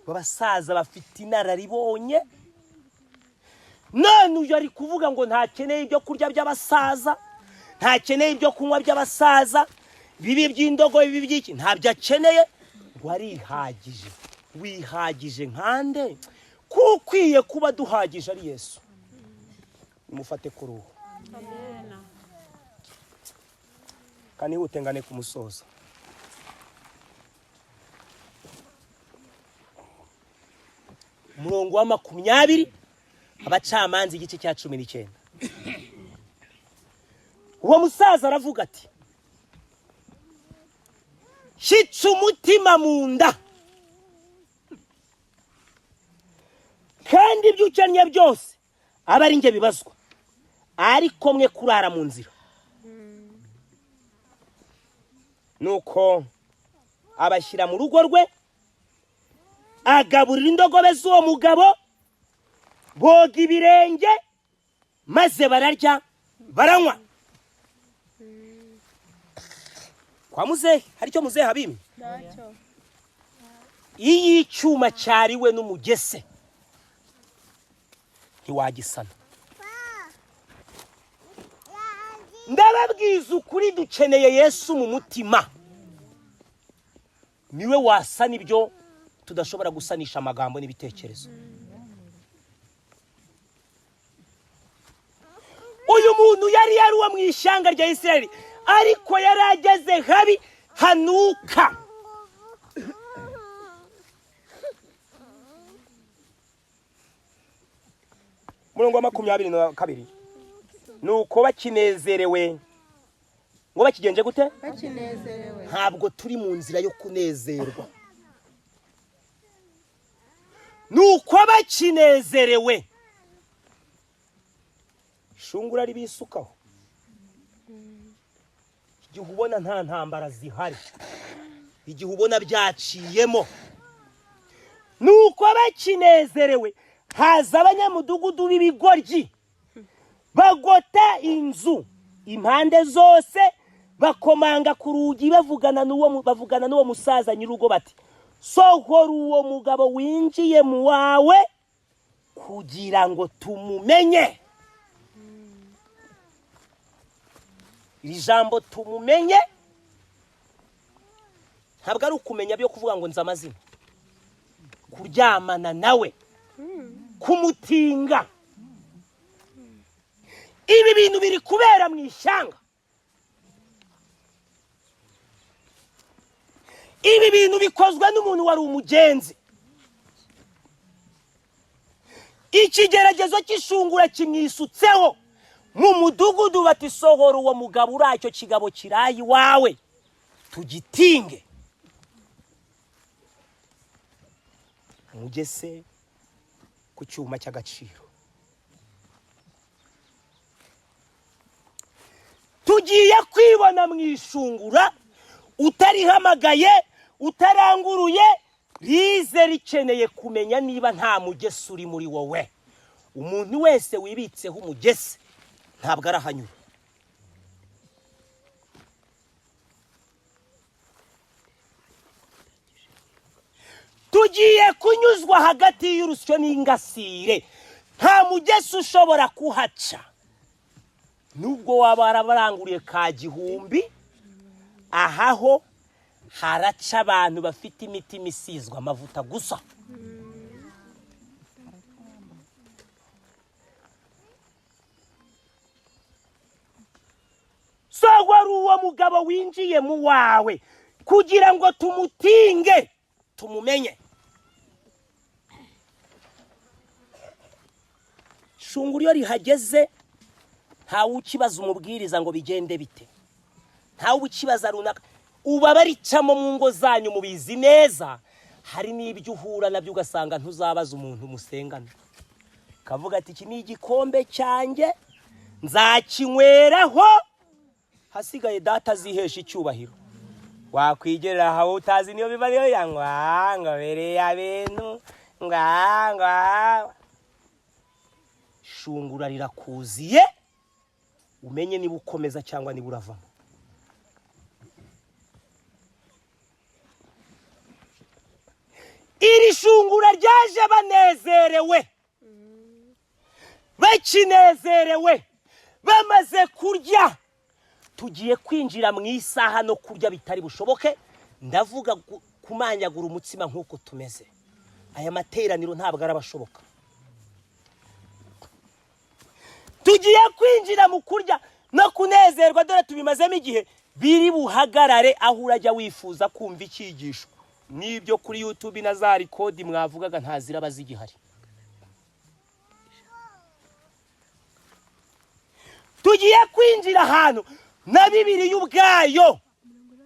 Abasaza bafite inararibonye. None uyu ari kuvuga ngo ntakeneye ibyo kurya by'abasaza, ntakeneye ibyo kunywa by'abasaza, bibi by'indogobe, bibi by'iki, ntabyo akeneye, ngo arihagije. Wihagije nkande, ko ukwiye kuba duhagije ari Yesu? Nimufate ku ruhu kanihute ngane ku musozo. Umurongo wa 20, Abacamanza igice cya 19. Uwo musaza aravuga ati: "Shyitsa umutima mu nda, kandi ibyo ukennye byose aba ari njye bibazwa, ariko mwe kurara mu nzira." Nuko abashyira mu rugo rwe, agaburira indogobe z'uwo mugabo. Boga ibirenge maze bararya baranywa. Kwa muzehe hari icyo muzehe abimye? Ntacyo. Iyo icyuma cyariwe n'umugese ntiwagisana. Ndababwiza ukuri, dukeneye Yesu mu mutima, niwe wasana ibyo tudashobora gusanisha amagambo n'ibitekerezo. Uyu muntu yari uwo mu ishyanga rya Isirayeli, ariko yari ageze habi hanuka. Murongo wa 22, nuko bakinezerewe, ngo bakigenje gute? Bakinezerewe. Ntabwo turi mu nzira yo kunezerwa. Nuko bakinezerewe, shungura ribisukaho. Igihe ubona nta ntambara zihari, igihe ubona byaciyemo, nuko bakinezerewe haza abanyamudugudu b'ibigoryi, bagota inzu impande zose, bakomanga ku rugi, bavugana n'uwo musaza nyir'urugo bati: sohora uwo mugabo winjiye mu wawe kugira ngo tumumenye. Iri jambo tumumenye ntabwo ari ukumenya byo kuvuga ngo nzi amazina, kuryamana nawe, kumutinga. Ibi bintu biri kubera mu ishyanga. Ibi bintu bikozwe n'umuntu wari umugenzi. Ikigeragezo cy'ishungura kimwisutseho mu mudugudu, bati: sohora uwo mugabo uri icyo kigabo kirayi wawe tugitinge. Mugese ku cyuma cy'agaciro. Tugiye kwibona mu ishungura utarihamagaye, utaranguruye, rize rikeneye kumenya niba nta mugese uri muri wowe. Umuntu wese wibitseho umugese ntabwo arahanyura. Tugiye kunyuzwa hagati y'urusyo n'ingasire, nta mugese ushobora kuhaca. Nubwo waba warabaranguriye ka gihumbi, ahaho haraca abantu bafite imitima isizwe amavuta gusa. Sohora uwo mugabo winjiye mu wawe kugira ngo tumutinge tumumenye. Shungura iyo rihageze ntawe ukibaza umubwiriza ngo bigende bite, ntawe ukibaza runaka. Uba baricamo mu ngo zanyu mubizi neza. Hari n'ibyo uhura nabyo ugasanga ntuzabaza umuntu musengana, kavuga ati iki ni igikombe cyanjye nzakinyweraho, hasigaye data azihesha icyubahiro. Wakwigerera aho utazi niyo biva niyo yangwa ngo biriya bintu ngwa. Shungura rirakuziye, umenye niba ukomeza cyangwa niba uravamo. Iri shungura ryaje banezerewe, bakinezerewe, bamaze kurya. Tugiye kwinjira mu isaha no kurya bitari bushoboke. Ndavuga kumanyagura umutsima nk'uko tumeze. Aya materaniro ntabwo arabashoboka. Tugiye kwinjira mu kurya no kunezerwa, dore tubimazemo igihe. Biri buhagarare aho urajya wifuza kumva icyigisho n'ibyo kuri YouTube na za rekodi mwavugaga ntazira bazigihari. Tugiye kwinjira ahantu na Bibiliya ubwayo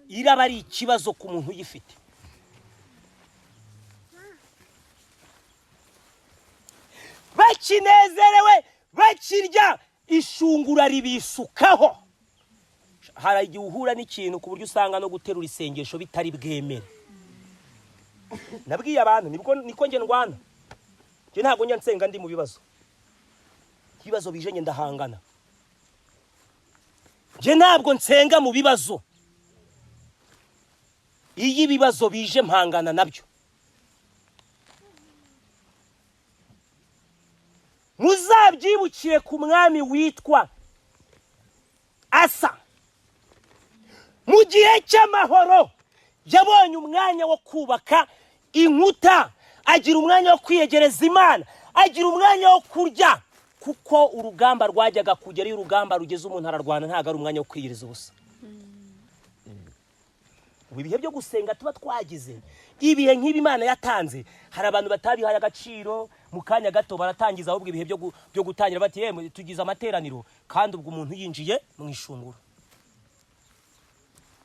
iraba ari ikibazo ku muntu uyifite. Bakinezerewe, bakirya, ishungura ribisukaho. Hari igihe uhura n'ikintu ku buryo usanga no guterura isengesho bitari bwemere. Nabwiye abantu nibwo niko nge ndwana. Nge ntabwo njya nsenga ndi mu bibazo. Ibibazo bije, njye ndahangana. Njye ntabwo nsenga mu bibazo. Iyo ibibazo bije, mpangana nabyo. Muzabyibukire ku mwami witwa Asa. Mu gihe cy'amahoro yabonye umwanya wo kubaka inkuta, agira umwanya wo kwiyegereza Imana, agira umwanya wo kurya, kuko urugamba rwajyaga kugera. Iyo urugamba rugeze, umuntu ararwana, ntabwo ari umwanya wo kwiyiriza ubusa. Ubu ibihe byo gusenga tuba twagize, ibihe nk'ibi Imana yatanze, hari abantu batabihaye agaciro. Mu kanya gato baratangiza ahubwo ibihe byo gutangira, bati: "Yemwe, tugize amateraniro," kandi ubwo umuntu yinjiye mu ishunguro.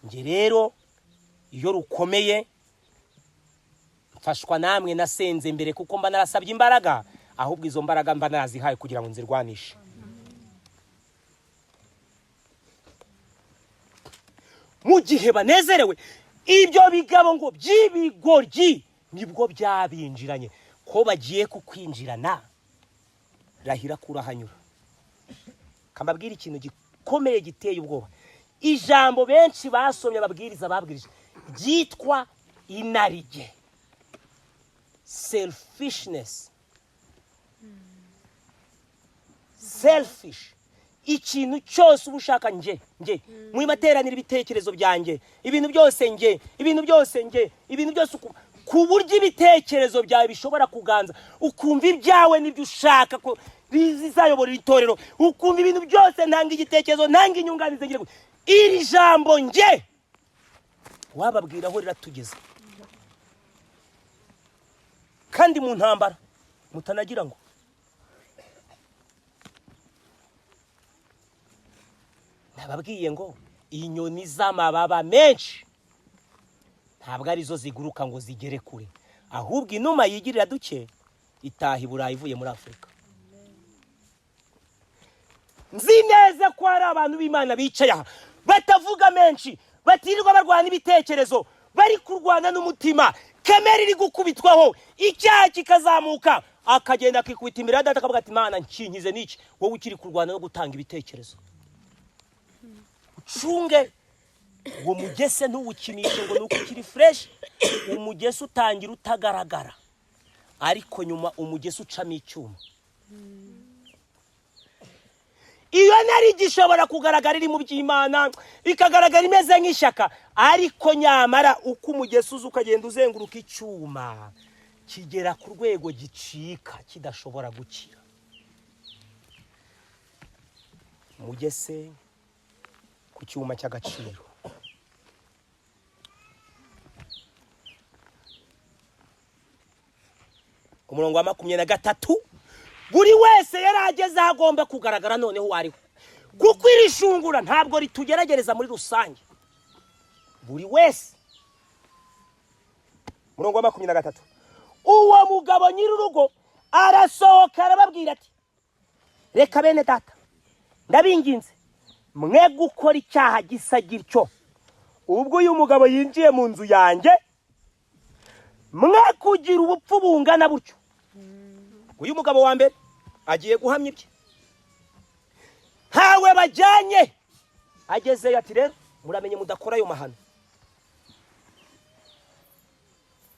Njye rero iyo rukomeye, mfashwa namwe nasenze mbere, kuko mba narasabye imbaraga. Ahubwo izo mbaraga mba narazihaye kugira ngo nzirwanishe. Mu gihe banezerewe, ibyo bigabo ngo by'ibigoryi nibwo byabinjiranye. Ko bagiye kukwinjirana, rahira kurahanyura. Kambabwira ikintu gikomeye giteye ubwoba. Ijambo benshi basomye, ababwiriza babwirije, ryitwa inarijye, selfishness, selfish. Ikintu cyose uba ushaka nge nge mu materaniro, ibitekerezo byanjye, ibintu byose nge, ibintu byose nge, ibintu byose, ku buryo ibitekerezo byawe bishobora kuganza, ukumva ibyawe nibyo ushaka ko bizayobora itorero, ukumva ibintu byose, ntanga igitekerezo, ntanga inyunganizi, ngire gute. Iri jambo nge wababwira aho riratugeze. Kandi mu ntambara mutanagira ngo nababwiye ngo inyoni z'amababa menshi ntabwo arizo ziguruka ngo zigere kure, ahubwo inuma yigirira duke itaha i Burayi ivuye muri Afurika. Nzi neza ko hari abantu b'Imana bicaye aha batavuga menshi, batirirwa barwana ibitekerezo, bari kurwana n'umutima. Kamere iri gukubitwaho, icyaha kikazamuka, akagenda akikubita imbere ya Data, akavuga ati: "Imana, nkinkize n'iki." Wowe ukiri kurwana no gutanga ibitekerezo, ucunge uwo mugese, ntuwukinishe ngo ni uko ukiri fresh. Umugese utangira utagaragara, ariko nyuma umugese ucamo icyuma. Iyo nari gishobora kugaragara iri mu by'Imana, ikagaragara imeze nk'ishyaka, ariko nyamara uko umugese uza ukagenda uzenguruka icyuma, kigera ku rwego gicika, kidashobora gukira. Umugese ku cyuma cy'agaciro. Umurongo wa 23: buri wese yari ageze aho agomba kugaragara noneho uwo ari we, kuko iri shungura ntabwo ritugeragereza muri rusange, buri wese. Umurongo wa 23: uwo mugabo nyir'urugo arasohoka, arababwira ati: "Reka bene data, ndabinginze, mwe gukora icyaha gisa gityo ubwo uyu mugabo yinjiye mu nzu yanjye, mwe kugira ubupfu bungana butyo." Uyu mugabo wa mbere agiye guhamya ibye, ntawe bajyanye. Agezeyo ati: "Rero muramenye mudakora ayo mahano."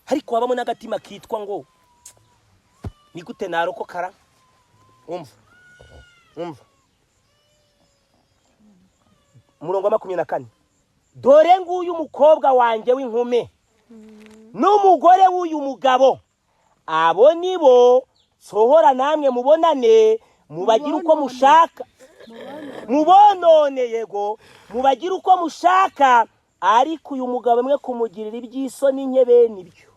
Ariko habamo n'agatima kitwa ngo: "Ni gute narokokara?" Umva, umva umurongo wa 24: "Dore nguyu umukobwa wanjye w'inkumi n'umugore w'uyu mugabo, abo ni bo sohora, namwe mubonane, mubagire uko mushaka, mubonone, yego, mubagire uko mushaka, ariko uyu mugabo mwe kumugirira iby'isoni nke bene ibyo."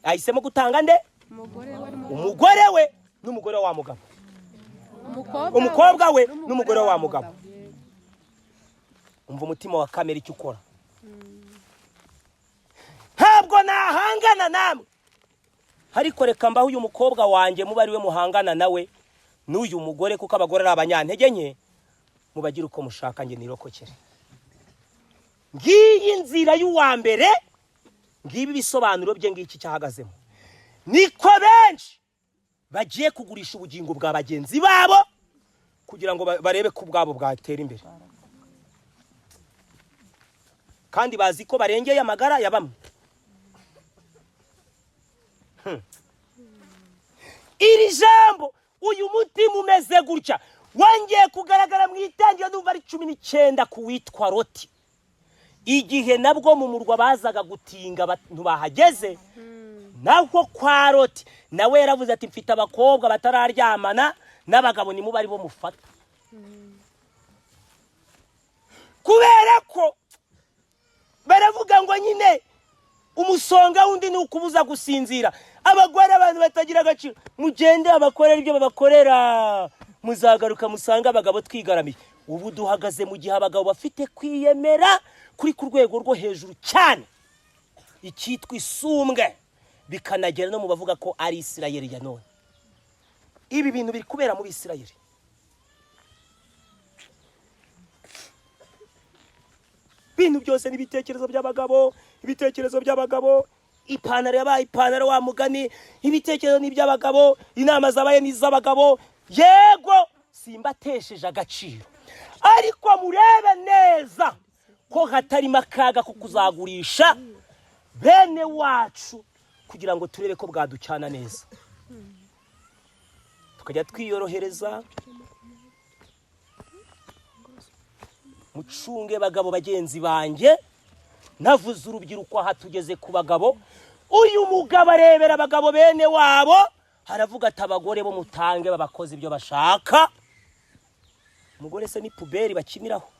Ahisemo gutanga nde? Umugore we n'umukobwa. Umugore we n'umugore wa mugabo. Umukobwa. Umukobwa we n'umugore wa mugabo. Umva umutima wa kamere icyo ukora: "Ntabwo nahangana namwe, ariko reka mbaho uyu mukobwa wanjye, muba ari we muhangana nawe n'uyu mugore, kuko abagore ari abanyantege nke, mubagire uko mushaka, njye nirokokere." Ngiyi inzira y'uwa mbere, ngibi ibisobanuro bye, ngiki cyahagazemo. Niko benshi bagiye kugurisha ubugingo bwa bagenzi babo. Kugira ngo barebe ko ubwabo bwatera imbere, kandi bazi ko barengeye amagara ya bamwe. Iri jambo, uyu mutima umeze gutya, wongeye kugaragara mu Itangiriro, numva ari 19, ku witwa Loti, igihe nabwo mu murwa bazaga gutinga abantu bahageze. Naho kwa Loti nawe yaravuze ati: "Mfite abakobwa batararyamana n'abagabo, nimuba ari bo mufata." Kubera ko baravuga ngo nyine umusonga wundi ni ukubuza gusinzira. Abagore, abantu batagira agaciro, mugende babakorera ibyo babakorera, muzagaruka musange abagabo twigaramiye. Ubu duhagaze mu gihe abagabo bafite kwiyemera kuri ku rwego rwo hejuru cyane, icyitwa isumbwe, bikanagera no mu bavuga ko ari Isirayeli ya none. Ibi bintu biri kubera muri Isirayeli. Ibintu byose ni ibitekerezo by'abagabo, ibitekerezo by'abagabo. Ipantaro yabaye ipantaro wa mugani. Ibitekerezo ni iby'abagabo, inama zabaye ni iz'abagabo. Yego, simbatesheje agaciro, ariko murebe neza ko hatarimo akaga ko kuzagurisha bene wacu kugira ngo turebe ko bwaducyana neza, tukajya twiyorohereza. Mucunge bagabo bagenzi banjye. Navuze urubyiruko, aha tugeze ku bagabo. Uyu mugabo arebera abagabo bene wabo, aravuga ati: "Abagore bo mutange babakoze ibyo bashaka." Umugore se ni poubelle bakiniraho?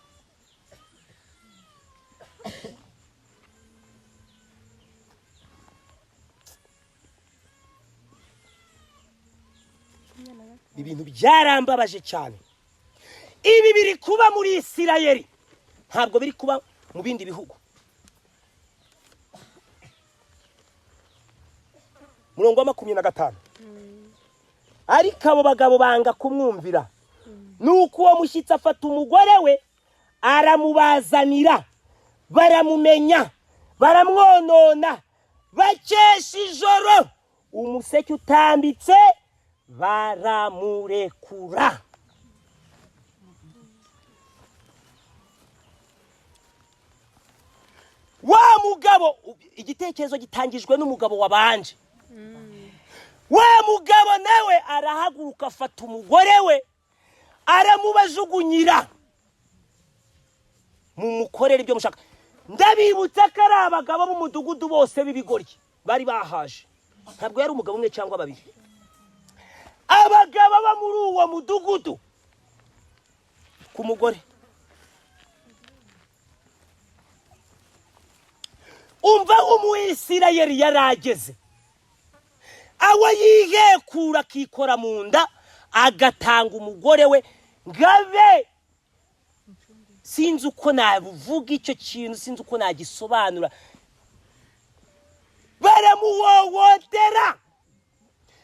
Ibintu byarambabaje cyane. Ibi biri kuba muri Isirayeli, ntabwo biri kuba mu bindi bihugu. Murongo wa 25: ariko abo bagabo banga kumwumvira. Nuko uwo mushyitsi afata umugore we aramubazanira, baramumenya, baramwonona, bakesha ijoro. Umuseke utambitse baramurekura. Wa mugabo, igitekerezo gitangijwe n'umugabo wabanje. Wa mugabo nawe arahaguruka, afata umugore we aramubajugunyira, mumukorere ibyo mushaka. Ndabibutsa ko ari abagabo b'umudugudu bose b'ibigoryi bari bahaje, ntabwo yari umugabo umwe cyangwa babiri. Abagabo bo muri uwo mudugudu ku mugore. Umva, Umwisirayeli yari ageze aho yihekura, akikora mu nda, agatanga umugore we ngabe. Sinzi uko nabuvuga icyo kintu, sinzi uko nagisobanura. Baramuhohotera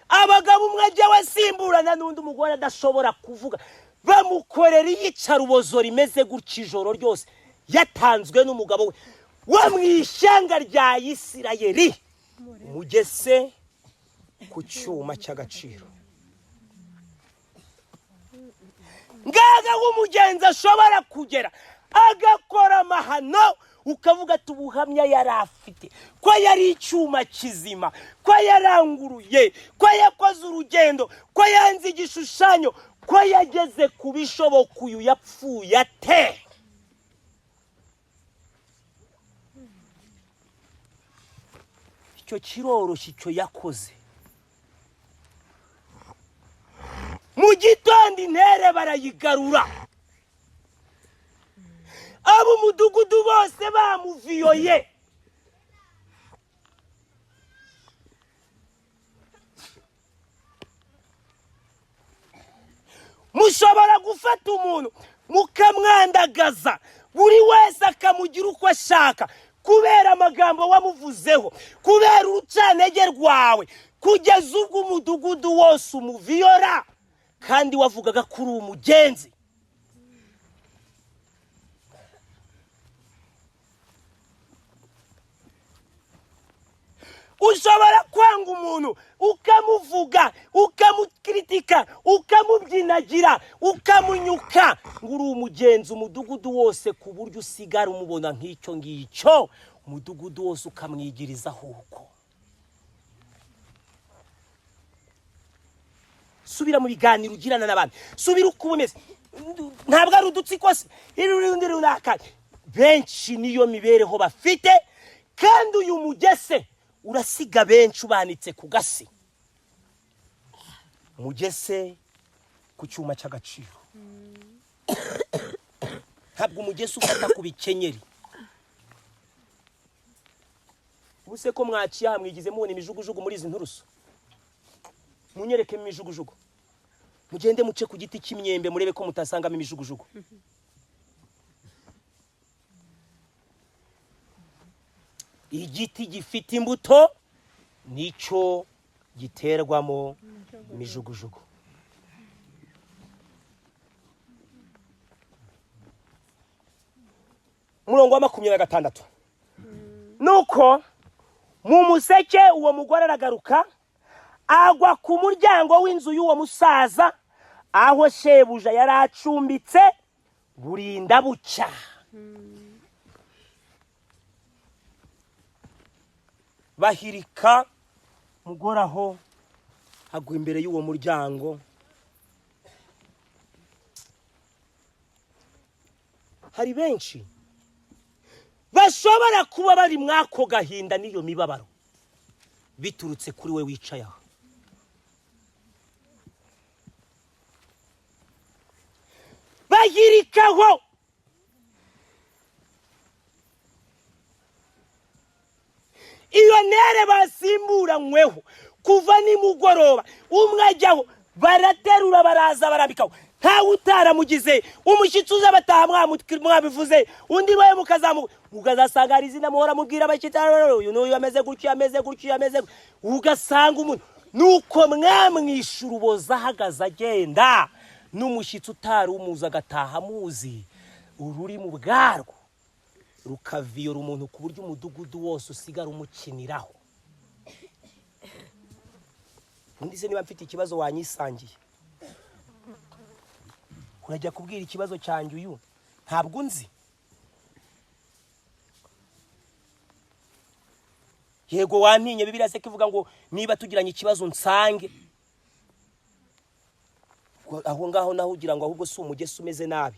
abagabo, umwe ajya wasimburana n'undi, umugore adashobora kuvuga. Bamukorera iyicarubozo rimeze gutya ijoro ryose, yatanzwe n'umugabo we wo mu ishyanga rya Isirayeli. Mugese ku cyuma cy'agaciro ngaga w'umugenzi ashobora kugera agakora amahano, ukavuga ati: "Ubuhamya yari afite, ko yari icyuma kizima, ko yaranguruye, ko yakoze urugendo, ko yanze igishushanyo, ko yageze ku bishoboka, uyu yapfuye ate?" Icyo kiroroshye, icyo yakoze. Mu gitondo intere barayigarura, ab'umudugudu bose bamuviyoye. Mushobora gufata umuntu mukamwandagaza, buri wese akamugira uko ashaka kubera amagambo wamuvuzeho, kubera urucantege rwawe, kugeza ubwo umudugudu wose umuviyora, kandi wavugaga ko uri umugenzi. Ushobora kwanga umuntu, ukamuvuga, ukamukritika, ukamubyinagira, ukamunyuka ngo uri umugenzi umudugudu wose, ku buryo usigara umubona nk'icyo ngicyo, umudugudu wose ukamwigirizaho uko. Subira mu biganiro ugirana n'abandi, subira uko uba umeze. Ntabwo ari udutsiko se urundi runaka, benshi niyo mibereho bafite. Kandi uyu mugese urasiga benshi ubanitse ku gasi, mugese ku cyuma cy'agaciro. Ntabwo umugese ufata ku bikenyeri. Ubu se ko mwaciye aha mwigize mubona imijugujugu muri izi nturusu? Munyereke imijugujugu, mugende muce ku giti cy'imyembe murebe ko mutasangamo imijugujugu. Igiti gifite imbuto nicyo giterwamo imijugujugu. Umurongo wa 26. Nuko mu museke uwo mugore aragaruka, agwa ku muryango w'inzu y'uwo musaza aho shebuja yari acumbitse, burinda bucya. Bahirika mugore aho, agwa imbere y'uwo muryango. Hari benshi bashobora kuba bari mwako gahinda n'iyo mibabaro biturutse kuri we wicaye aho. Bahirikaho iyo ntere basimburanyweho kuva nimugoroba, umwe ajyaho baraterura baraza barambikaho, ntawe utaramugize umushyitsi uza bataha mwabivuze, undi we mukazamuka ukazasanga hari izina muhora mubwira abashyitsi, uyu n'uyu ameze gutya, ameze gutya, ameze gutya, ugasanga umuntu nuko mwamwishe uruboza ahagaze agenda, n'umushyitsi utari umuzi agataha amuzi, ururimi ubwarwo rukaviyora umuntu ku buryo umudugudu wose usigara umukiniraho. Undi se niba mfite ikibazo wanyisangiye, urajya kubwira ikibazo cyanjye uyu ntabwo unzi? Yego wantinye, Bibiliya se ivuga ngo niba tugiranye ikibazo nsange aho ngaho, naho ugira ngo ahubwo si umugesi umeze nabi.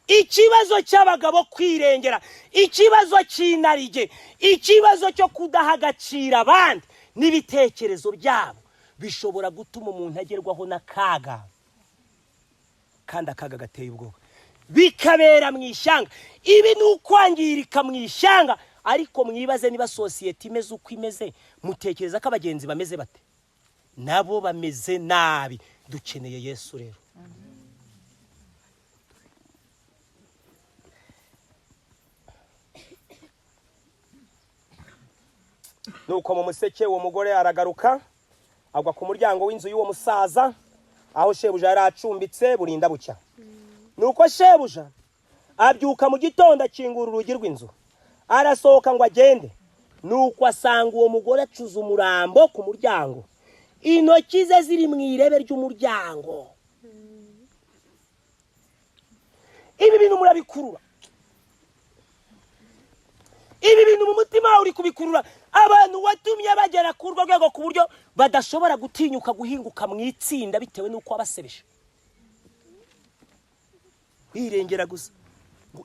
Ikibazo cy'abagabo kwirengera, ikibazo cy'inarijye, ikibazo cyo kudaha agaciro abandi n'ibitekerezo byabo bishobora gutuma umuntu agerwaho n'akaga, kandi akaga gateye ubwoba, bikabera mu ishyanga. Ibi ni ukwangirika mu ishyanga. Ariko mwibaze niba sosiyete imeze uko imeze, mutekereza ko abagenzi bameze bate? Nabo bameze nabi. Dukeneye Yesu rero. Nuko mu museke uwo mugore aragaruka, agwa ku muryango w'inzu y'uwo musaza aho shebuja yari acumbitse, burinda bucya. Nuko shebuja abyuka mu gitondo, akingura urugi rw'inzu, arasohoka ngo agende. Nuko asanga uwo mugore acuza umurambo ku muryango, intoki ze ziri mu irebe ry'umuryango. Ibi bintu murabikurura, ibi bintu mu mutima wawe uri kubikurura. Abantu watumye bagera ku urwo rwego ku buryo badashobora gutinyuka guhinguka mu itsinda bitewe n'uko wabasebeje. Wirengera gusa,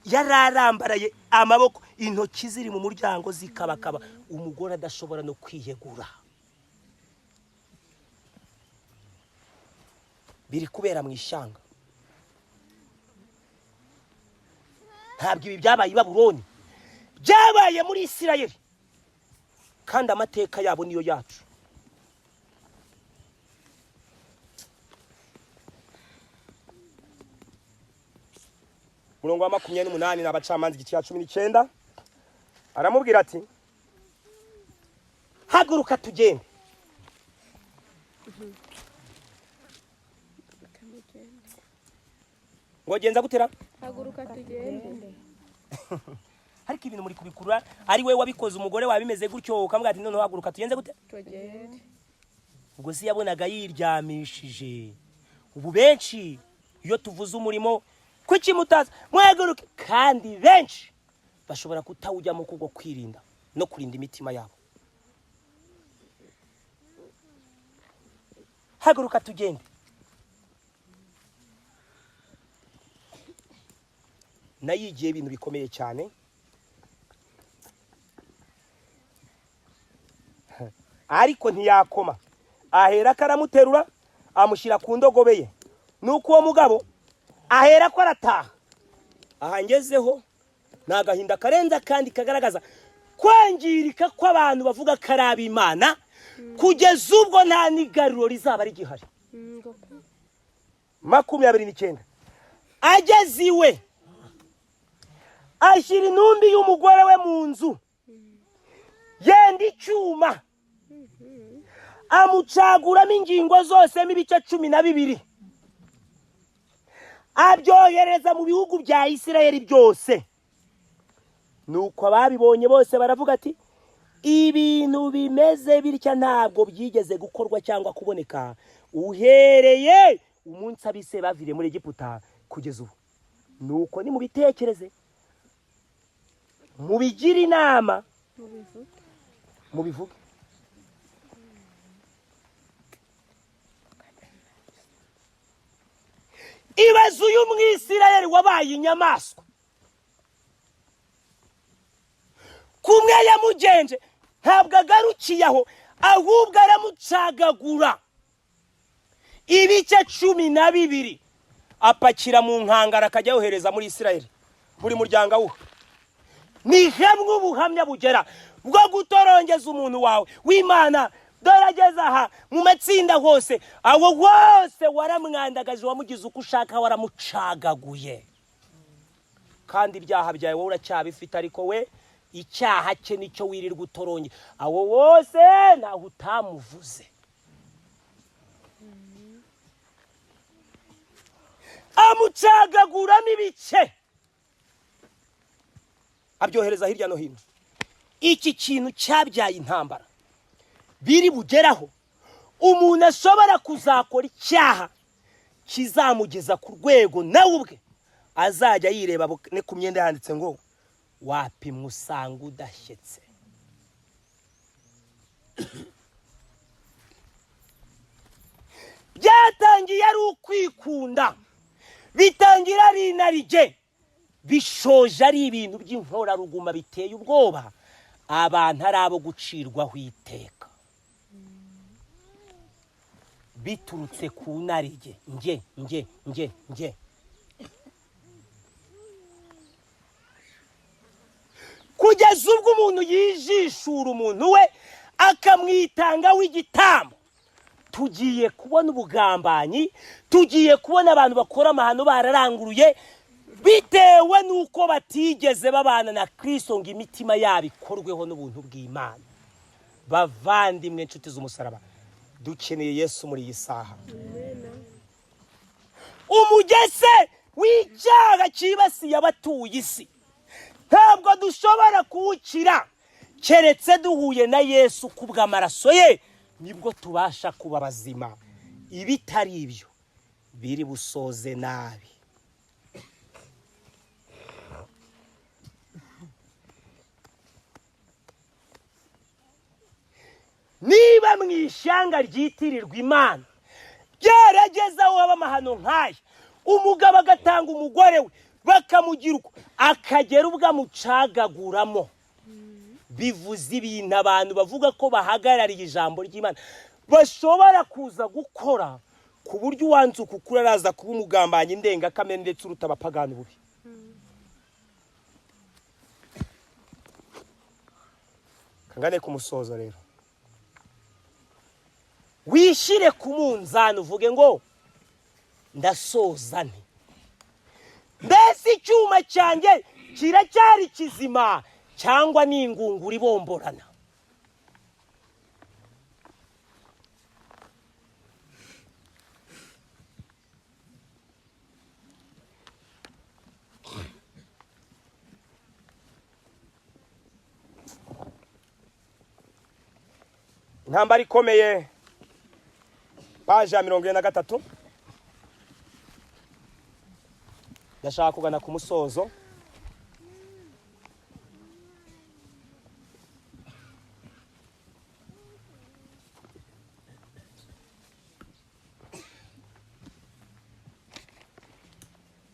yararambaraye amaboko, intoki ziri mu muryango zikabakaba, umugore adashobora no kwiyegura. Biri kubera mu ishyanga. Ntabwo ibi byabaye i Babuloni, byabaye muri Isirayeli, kandi amateka yabo niyo yacu. Murongo wa 28 n'Abacamanza igice cya 19, aramubwira ati haguruka tugende. Ngo genza gutera? Haguruka tugende. Ariko ibintu muri kubikurura, ari we wabikoze, umugore wawe bimeze gutyo, ukamubwira ati noneho haguruka tugenze gute? Tugende. Ubwo si yabonaga yiryamishije. Ubu benshi iyo tuvuze umurimo, kuki mutaza mwahaguruke, kandi benshi bashobora kutawujyamo kubwo kwirinda no kurinda imitima yabo. Haguruka tugende. Nayigiye ibintu bikomeye cyane. Ariko ntiyakoma, ahera ko aramuterura amushyira ku ndogobe ye. Nuko uwo mugabo ahera ko arataha. Aha ngezeho ni agahinda karenze kandi kagaragaza kwangirika kw'abantu bavuga ko ari ab'Imana, kugeza ubwo nta n'igaruriro rizaba rigihari. 29 ageze iwe ashyira intumbi y'umugore we mu nzu, yenda icyuma amucaguramo ingingo zose mo ibice 12, abyohereza mu bihugu bya Isirayeli byose. Nuko ababibonye bose baravuga ati ibintu bimeze bitya ntabwo byigeze gukorwa cyangwa kuboneka uhereye umunsi abise baviriye muri Egiputa kugeza ubu. Nuko nimubitekereze, mubigire inama, mubivuge. Ibaze uyu Mwisirayeli wabaye inyamaswa, kumwe yamugenje ntabwo agarukiye aho, ahubwo aramucagagura ibice 12, apakira mu nkangara akajya yohereza muri Isirayeli, buri muryango awuha. Ni hamwe ubuhamya bugera bwo gutorongeza umuntu wawe w'Imana. Dore ageze aha mu matsinda hose, aho hose waramwandagaje, wamugize uko ushaka, waramucagaguye. Kandi ibyaha byawe wowe uracyabifite, ariko we icyaha cye nicyo wirirwa utoronge. Aho wose ntaho utamuvuze. Amucagaguramo ibice, abyohereza hirya no hino. Iki kintu cyabyaye intambara biri bugeraho umuntu ashobora kuzakora icyaha kizamugeza ku rwego nawe ubwe azajya yireba ne ku myenda yanditse ngo wapimwa usanga udashyetse. Byatangiye ari ukwikunda, bitangira ari inarijye, bishoje ari ibintu by'inkoraruguma biteye ubwoba, abantu ari abo gucirwaho iteka biturutse ku narijye. Nge nge nge nge kugeza ubwo umuntu yijishura umuntu we akamwitanga w'igitambo. Tugiye kubona ubugambanyi, tugiye kubona abantu bakora amahano bararanguruye bitewe n'uko batigeze babana na Kristo ngo imitima yabo ikorweho n'ubuntu bw'Imana. Bavandimwe, inshuti z'umusaraba, dukeneye Yesu muri iyi saha. Umugese w'icyaha cyibasiye abatuye isi ntabwo dushobora kuwukira keretse duhuye na Yesu kubw'amaraso ye, nibwo tubasha kuba bazima. Ibitari ibyo biri busoze nabi. Niba mu ishyanga ryitirirwa Imana byarageze aho haba amahano nk'aya, umugabo agatanga umugore we bakamugira uko, akagera ubwo amucagaguramo, bivuze ibintu abantu bavuga ko bahagarariye ijambo ry'Imana bashobora kuza gukora, ku buryo uwanze ukukura araza kuba umugambanyi ndengakamere ndetse uruta abapagani bubi. Kangane ku musozo rero, wishyire ku munzani uvuge ngo ndasoza nti mbese icyuma cyanjye kiracyari kizima cyangwa ni ingunguru ibomborana? Intambara ikomeye, paji ya 43. Ndashaka kugana ku musozo.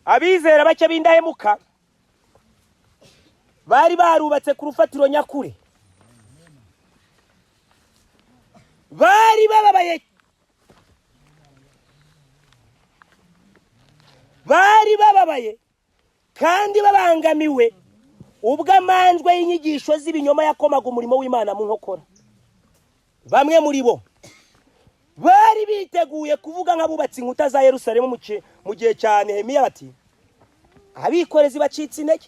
Abizera bake b'indahemuka bari barubatse ku rufatiro nyakuri, bari bababaye, bari bababaye kandi babangamiwe ubwo amanjwe y'inyigisho z'ibinyoma yakomaga umurimo w'Imana mu nkokora. Bamwe muri bo bari biteguye kuvuga nk'abubatsi inkuta za Yerusalemu mu gihe cya Nehemiya bati: abikorezi bacitse intege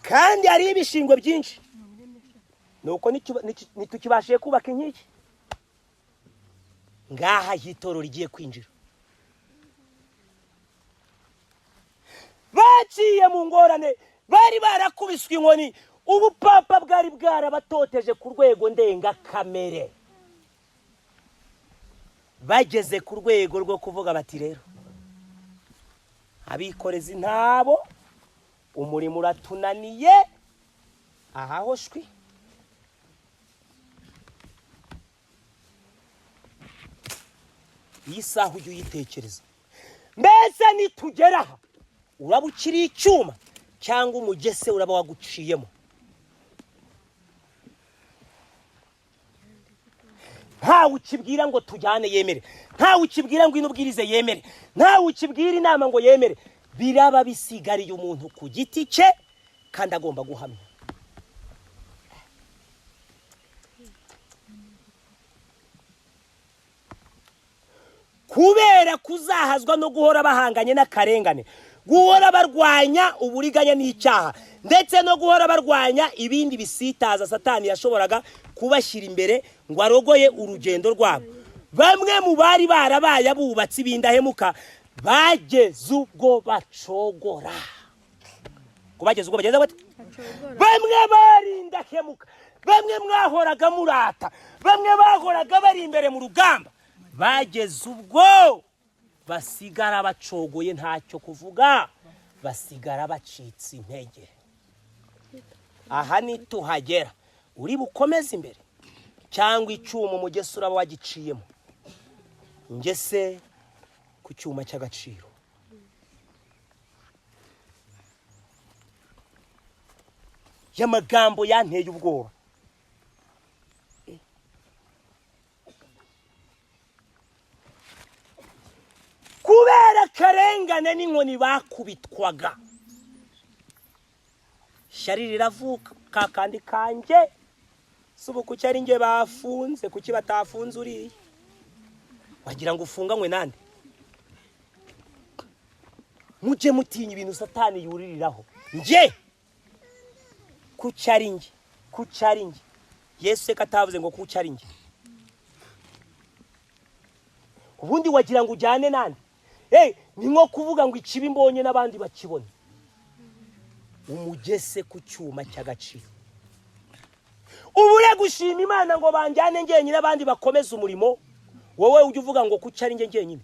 kandi hari ibishingwe byinshi, nuko ntitukibashiye kubaka inkike. Ngaha itorero rigiye kwinjira. Baciye mu ngorane, bari barakubiswe inkoni, ubupapa bwari bwarabatoteje ku rwego ndengakamere. Bageze ku rwego rwo kuvuga bati: rero abikorezi ntabo, umurimo uratunaniye, ahaho shwi. Iyi saha ujye uyitekereza, mbese nitugera aha uraba ukiri icyuma cyangwa umugese uraba waguciyemo? Ntawe ukibwira ngo tujyane yemere, ntawe ukibwira ngo inubwirize yemere, ntawe ukibwira inama ngo yemere. Biraba bisigariye umuntu ku giti cye kandi agomba guhamya. Kubera kuzahazwa no guhora bahanganye n'akarengane, guhora barwanya uburiganya n'icyaha, ndetse no guhora barwanya ibindi bisitaza Satani yashoboraga kubashyira imbere ngo arogoye urugendo rwabo, bamwe mu bari barabaye abubatsi b'indahemuka bageze ubwo bacogora. Kubageza ubwo bageze bate? Bamwe bari indahemuka, bamwe mwahoraga murata, bamwe bahoraga bari imbere mu rugamba, bageze ubwo basigara bacogoye, ntacyo kuvuga, basigara bacitse intege. Aha nituhagera uri bukomeze imbere cyangwa icyuma umugese uraba wagiciyemo, ngese ku cyuma cy'agaciro. Y'amagambo yanteye ubwoba. Kubera akarengane n'inkoni bakubitwaga, ishyari riravuka, kakandi kanjye si ubu kuki ari njye bafunze, kuki batafunze uriya? Wagira ngo ufunganywe nande? Mujye mutinya ibintu Satani yuririraho. Njye kuki ari njye, kuki ari njye? Yesu se katavuze ngo kuki ari njye? Ubundi wagira ngo ujyane nande? Ni nko kuvuga ngo ikibi mbonye n'abandi bakibone. Umugese ku cyuma cy'agaciro. Ubure gushima Imana ngo banjyane njyenyine abandi bakomeze umurimo, wowe ujye uvuga ngo kuki ari njye njyenyine.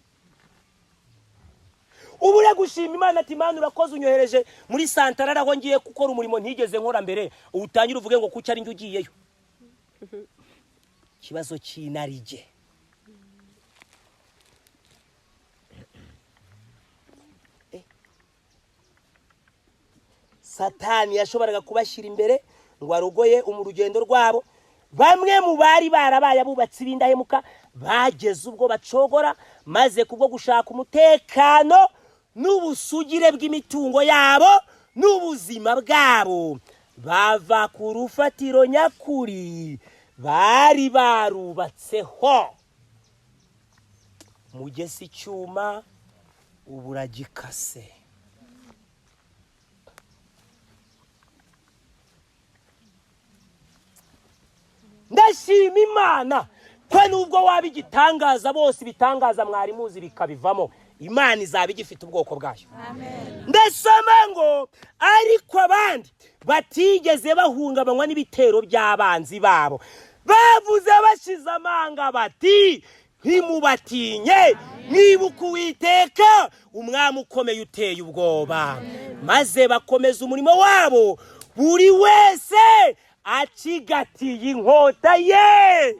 Ubure gushima Imana ati Imana urakoze unyohereje muri santarara aho ngiye gukora umurimo ntigeze nkora mbere, utangire uvuge ngo kuki ari njye ugiyeyo. Ikibazo cy'inarijye. Satani yashoboraga kubashyira imbere ngo arogoye mu rugendo rwabo. Bamwe mu bari barabaye abubatsi b'indahemuka bageze ubwo bacogora, maze kubwo gushaka umutekano n'ubusugire bw'imitungo yabo n'ubuzima bwabo, bava ku rufatiro nyakuri bari barubatseho. Mugese icyuma uburagikase. Ndashima Imana ko nubwo waba igitangaza bose ibitangaza mwari muzi bikabivamo, Imana izaba igifite ubwoko bwayo. Ndasoma ngo ariko abandi batigeze bahungabanywa n'ibitero by'abanzi babo, Bavuze bashize amanga bati: "Ntimubatinye, mwibuke Uwiteka, umwami ukomeye uteye ubwoba." Maze bakomeza umurimo wabo, buri wese acigatiye inkota ye.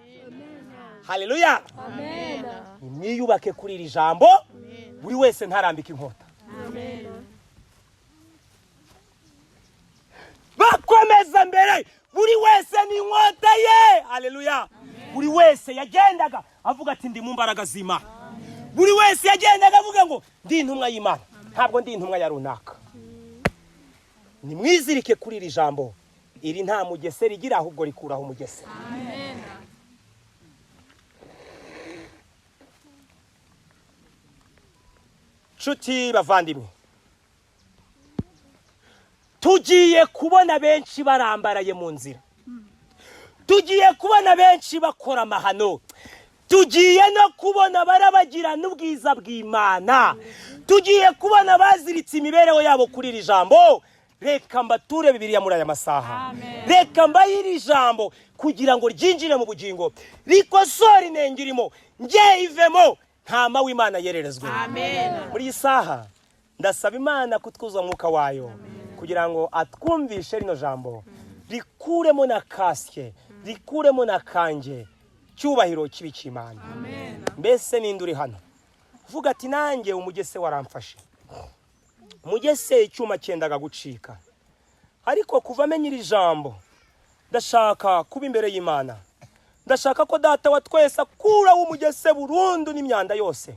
Haleluya! Nimwiyubake kuri iri jambo, buri wese ntarambika inkota. Bakomeza mbere, buri wese n'inkota ye. Haleluya! Buri wese yagendaga avuga ati: "Ndi mu mbaraga z'Imana." Buri wese yagendaga avuga ngo: "Ndi intumwa y'Imana, ntabwo ndi intumwa ya runaka." Nimwizirike kuri iri jambo. Iri nta mugese rigira, ahubwo rikuraho umugese. Nshuti bavandimwe, tugiye kubona benshi barambaraye mu nzira, tugiye kubona benshi bakora amahano, tugiye no kubona barabagira n'ubwiza bw'Imana, tugiye kubona baziritse imibereho yabo kuri iri jambo. Reka mbature Bibiliya muri aya masaha, reka mbahe iri jambo kugira ngo ryinjire mu bugingo, rikosore inenge irimo, nge ivemo, ntama w'Imana yererezwe. Muri iyi saha ndasaba Imana kutwuza umwuka wayo kugira ngo atwumvishe rino jambo, rikuremo na kasike, rikuremo na kange, cyubahiro kibi cy'Imana. Mbese ninde uri hano uvuga ati: "Nanjye umugese waramfashe, umugese icyuma cyendaga gucika, ariko kuva amenya iri jambo ndashaka kuba imbere y'Imana, ndashaka ko Data wa twese akuraho umugese burundu n'imyanda yose,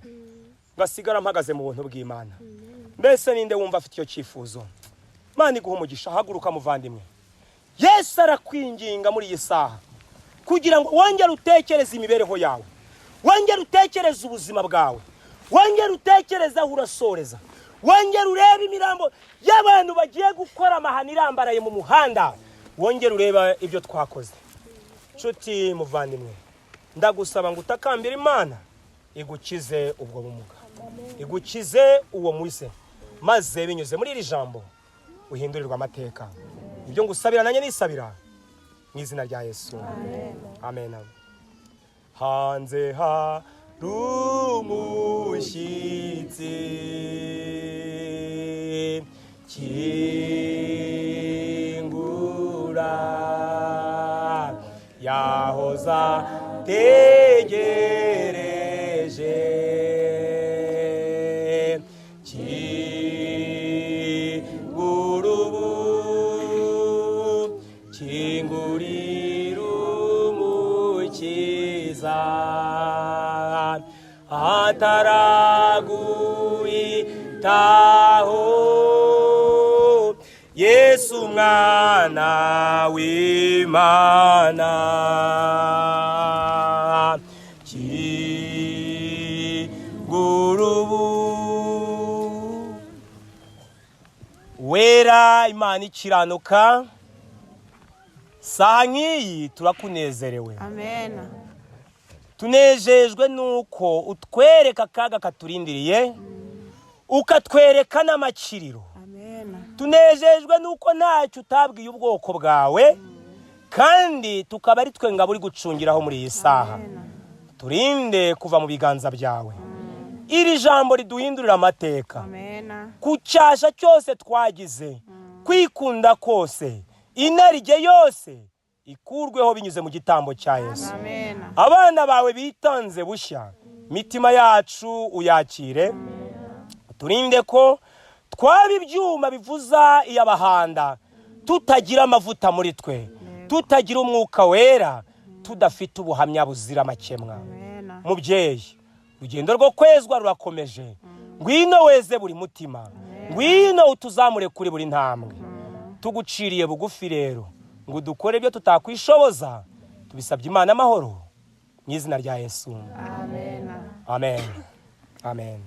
ngasigara mpagaze mu buntu bw'Imana"? Mbese ninde wumva afite icyo cyifuzo? Imana iguha umugisha. Haguruka muvandimwe. Yesu arakwinginga muri iyi saha kugira ngo wongere utekereze imibereho yawe, wongere utekereze ubuzima bwawe, wongere utekereze aho urasoreza, wongere urebe imirambo y'abantu bagiye gukora amahano irambaraye mu muhanda, wongere urebe ibyo twakoze. Nshuti muvandimwe, ndagusaba ngo utakambire Imana igukize ubwo bumuga, igukize uwo muze, maze binyuze muri iri jambo uhindurirwe amateka. Ibyo ngusabira nanjye nisabira mu izina rya Yesu, amen. Hanze hari umushyitsi, kingura, yahoza tegereje. Kingura ubu, kingurira Umukiza ataraguhitaho, Yesu mwana w'Imana. Kingura ubu. Wera Imana ikiranuka, saha nk'iyi turakunezerewe. Amen. Tunejejwe nuko utwereka akaga katurindiriye, ukatwereka n'amakiriro. Amen. Tunejejwe nuko ntacyo utabwiye ubwoko bwawe, kandi tukaba ari twe ngabo uri gucungiraho muri iyi saha. Turinde kuva mu biganza byawe. Iri jambo riduhindurira amateka. Amen. Ku cyasha cyose twagize, kwikunda kose, inarijye yose ikurweho binyuze mu gitambo cya Yesu. Amen. Abana bawe bitanze bushya, imitima yacu uyakire. Turinde ko twaba ibyuma bivuza iy'abahanda, tutagira amavuta muri twe, tutagira umwuka wera, tudafite ubuhamya buzira amakemwa. Amen. Mubyeyi, urugendo rwo kwezwa rurakomeje. Ngwino weze buri mutima, ngwino utuzamure kuri buri ntambwe. Tuguciriye bugufi rero ngo dukore ibyo tutakwishoboza. Tubisabye Imana amahoro mu izina rya Yesu. Amen. Amen, amen.